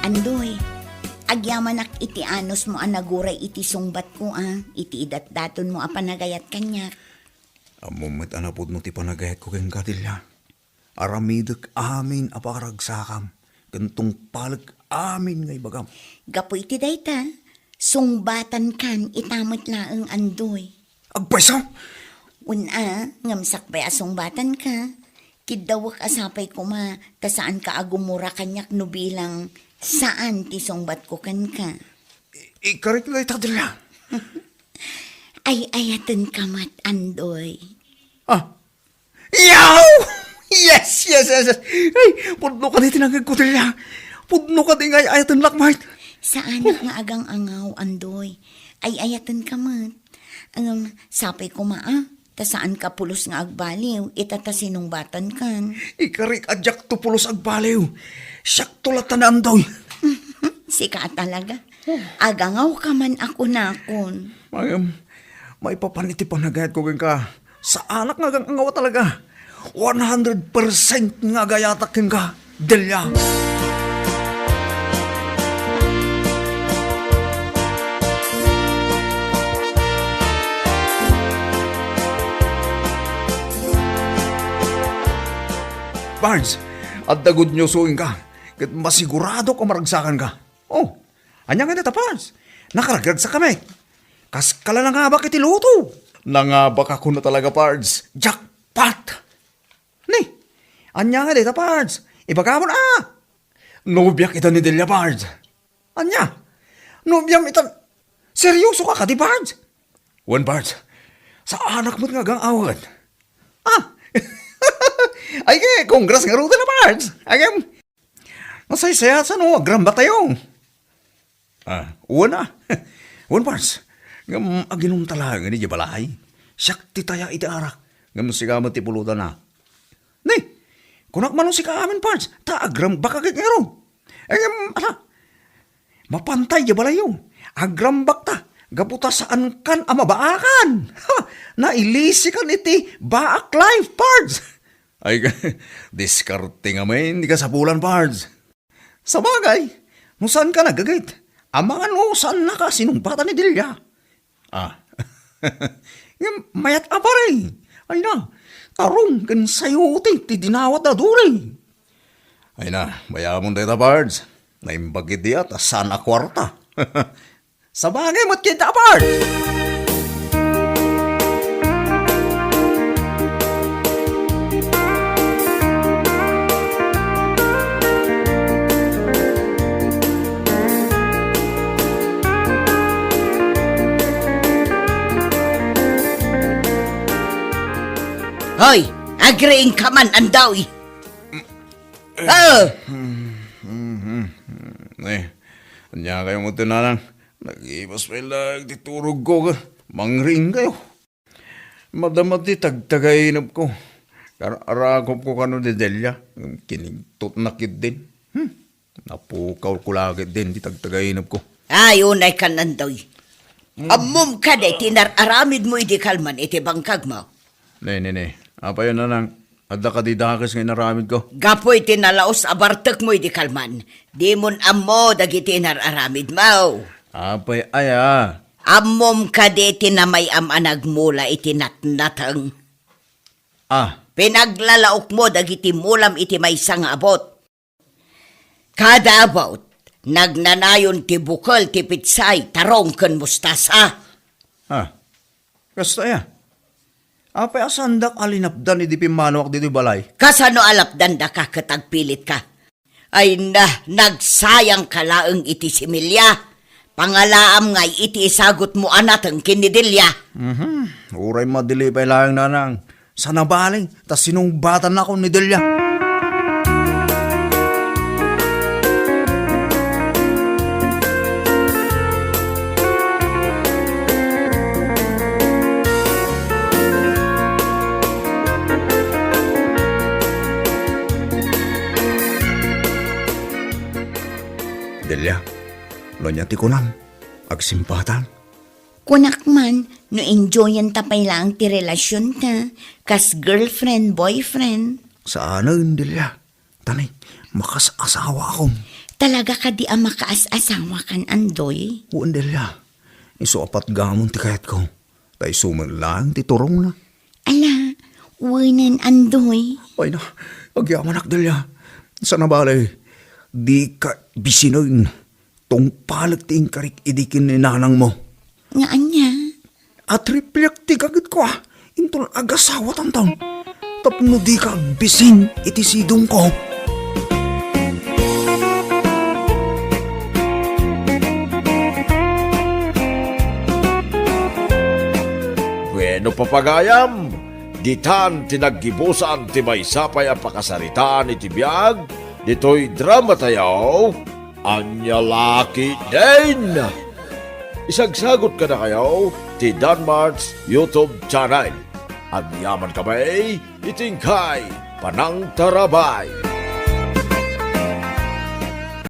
Andoy, agyamanak iti anusmo a naguray iti sungbatko a, iti idatdatonmo a panagayat kaniak. Ammom met a napudno ti panagayatko kenka, Delia. Aramidek amin a pakaragsakam, ken tungpalek amin nga ibagam. Gapu iti dayta, sungbatankan ita met laeng, Andoy. Agpayso! Una, ngem sakbay a sungbatanka, kiddawek a sapay koma ta saanka a gumura kaniak no bilang saan ti sungbatko kenka. I-, ikarik dayta, Delia. Ay-ayatenka met, Andoy. Ah, Yaw! Yes, yes, yes, yes. Ay, pudno kadi ti nangngegko, Delia. Pudno kadi nga ay-ayatennak met. Saanak nga agang-angaw, Andoy. Ay-ayatenka met. Ngem, sapay koma, ah. Ta saanka pulos nga agbaliw, ita ta sinungbatankan. Ikarik a diakto pulos agbaliw. Siakto latta ni Andoy. Sika talaga. Agangawka man a kunakon. Ngem, maipapan iti panagayatko kenka. Saanak nga agang-angaw talaga. One hundred percent nga agayatak kenka, Delia. Pards, adda good news kenka. Ket masiguradok a maragsakanka. Oh, ania ngay dayta, Pards? Nakaragragsak kami. Kaska la nangabak iti loto. Nangabak ako na talaga, Pards. Jackpot! Ni, ania ngay dayta, Pards? Ibagam a. Nobiak ita ni Delia, Pards. Ania? Nobiam ita? Seryoso ka kadi, Pards? Wen, Pards. Saanak met nga agang-awan. Ah! Ay, ke, congrats ngaruden a, Pards. Ay, em, Nasaysayaat no agrambaktayo. Ah, wen a. Wen, Pards. Ngem aginumta laeng idiay balay. Siak ti taya iti arak. Ngem sika met ti pulutanna. Ni, kunak man no sika amin, Pards. Ta agrambak ket ngarud. Ngem, ala, mapantay idiay balayyo. Agrambakta. Gapu ta saankan a mabaakan. Ha! Nailisikan iti baak life, Pards. Ay, diskarte ngamin ti kasapulan, Pards. Sabagay, no saanka nagagayat, amangan no saannaka a sinungbatan ni Delia. Ah. Ngem mayat a pare. Ay na, tarong ken sayote ti dinawat a duri. Ay na, bayamon dayta, Pards. Naimbag idi a ta saan a kuarta. Sabagay met kenka, Pards! Hoy, agriingka man, Andoy! Ah! Eh, ania kayo mo tinanang? Nagibas pay laeng ti turogko, mangriing kayo. Madama ti tagtagainepko. Ar-, arakopko kano ni Delia. Kinigtotna ketdin. Hmm. Napukawko la ketdin ti tagtagainepko. Ay, unay kan, Andoy. Hmm. Ammom kadi ti nar-aramidmo idi kalman iti bangkagmo? Ne, ne, ne. Apay a nanang, adda kadi dakes nga inaramidko? Gapu iti nalaus a bartekmo idi kalman, dimon ammo dagiti nar-aramidmo. Apay aya? Ammom kadi ti namay-am a nagmula iti natnateng? Ah. Pinaglalaokmo dagiti mulam iti maysa nga abut. Kada abut, nagnanayon ti bukel, ti pitsay, tarong, ken mustasa. Ah, kasta aya? Apay a saandak a linapdan idi pimmanuak ditoy balay? Kasano a lapdandaka ket agpilitka? Ay na, nagsayangka laeng iti similya. Pangalaam ngay iti isagutmo a nateng ken ni Delia. Mhm. Uray madili pay laeng, nanang. Saan a bale, ta sinungbatannakon ni Delia. Delia, no ania ti kunam? Agsimbatan? Kunak man, no enjoyenta pay laeng ti relasionta, kas girlfriend, boyfriend. Saanen, Delia. Tani, makaas-asawaakon. Talaga kadi a makaas-asawakan, Andoy? Wen, Delia. Isu a patgamon ti kayatko. Ta isu met laeng ti turongna. Ala, wenen, Andoy. Ay na, agyamanak, Delia. Saan a bale, dika bisinen. Tungpalek ti inkarik idi ken ni nanangmo. Nga ania? Atriplek ti gagitko, a. Inton agasawatanton, tapno dika agbisin iti sidongko. Bueno, papagayam, ditan ti naggibusan ti maysa pay a pakasaritaan iti biag ditoy drama tayo, Ania La Ketdin. Isagsagut kadakayo ti Danmart's YouTube channel. Agyaman kami iti inkay panangtarabay.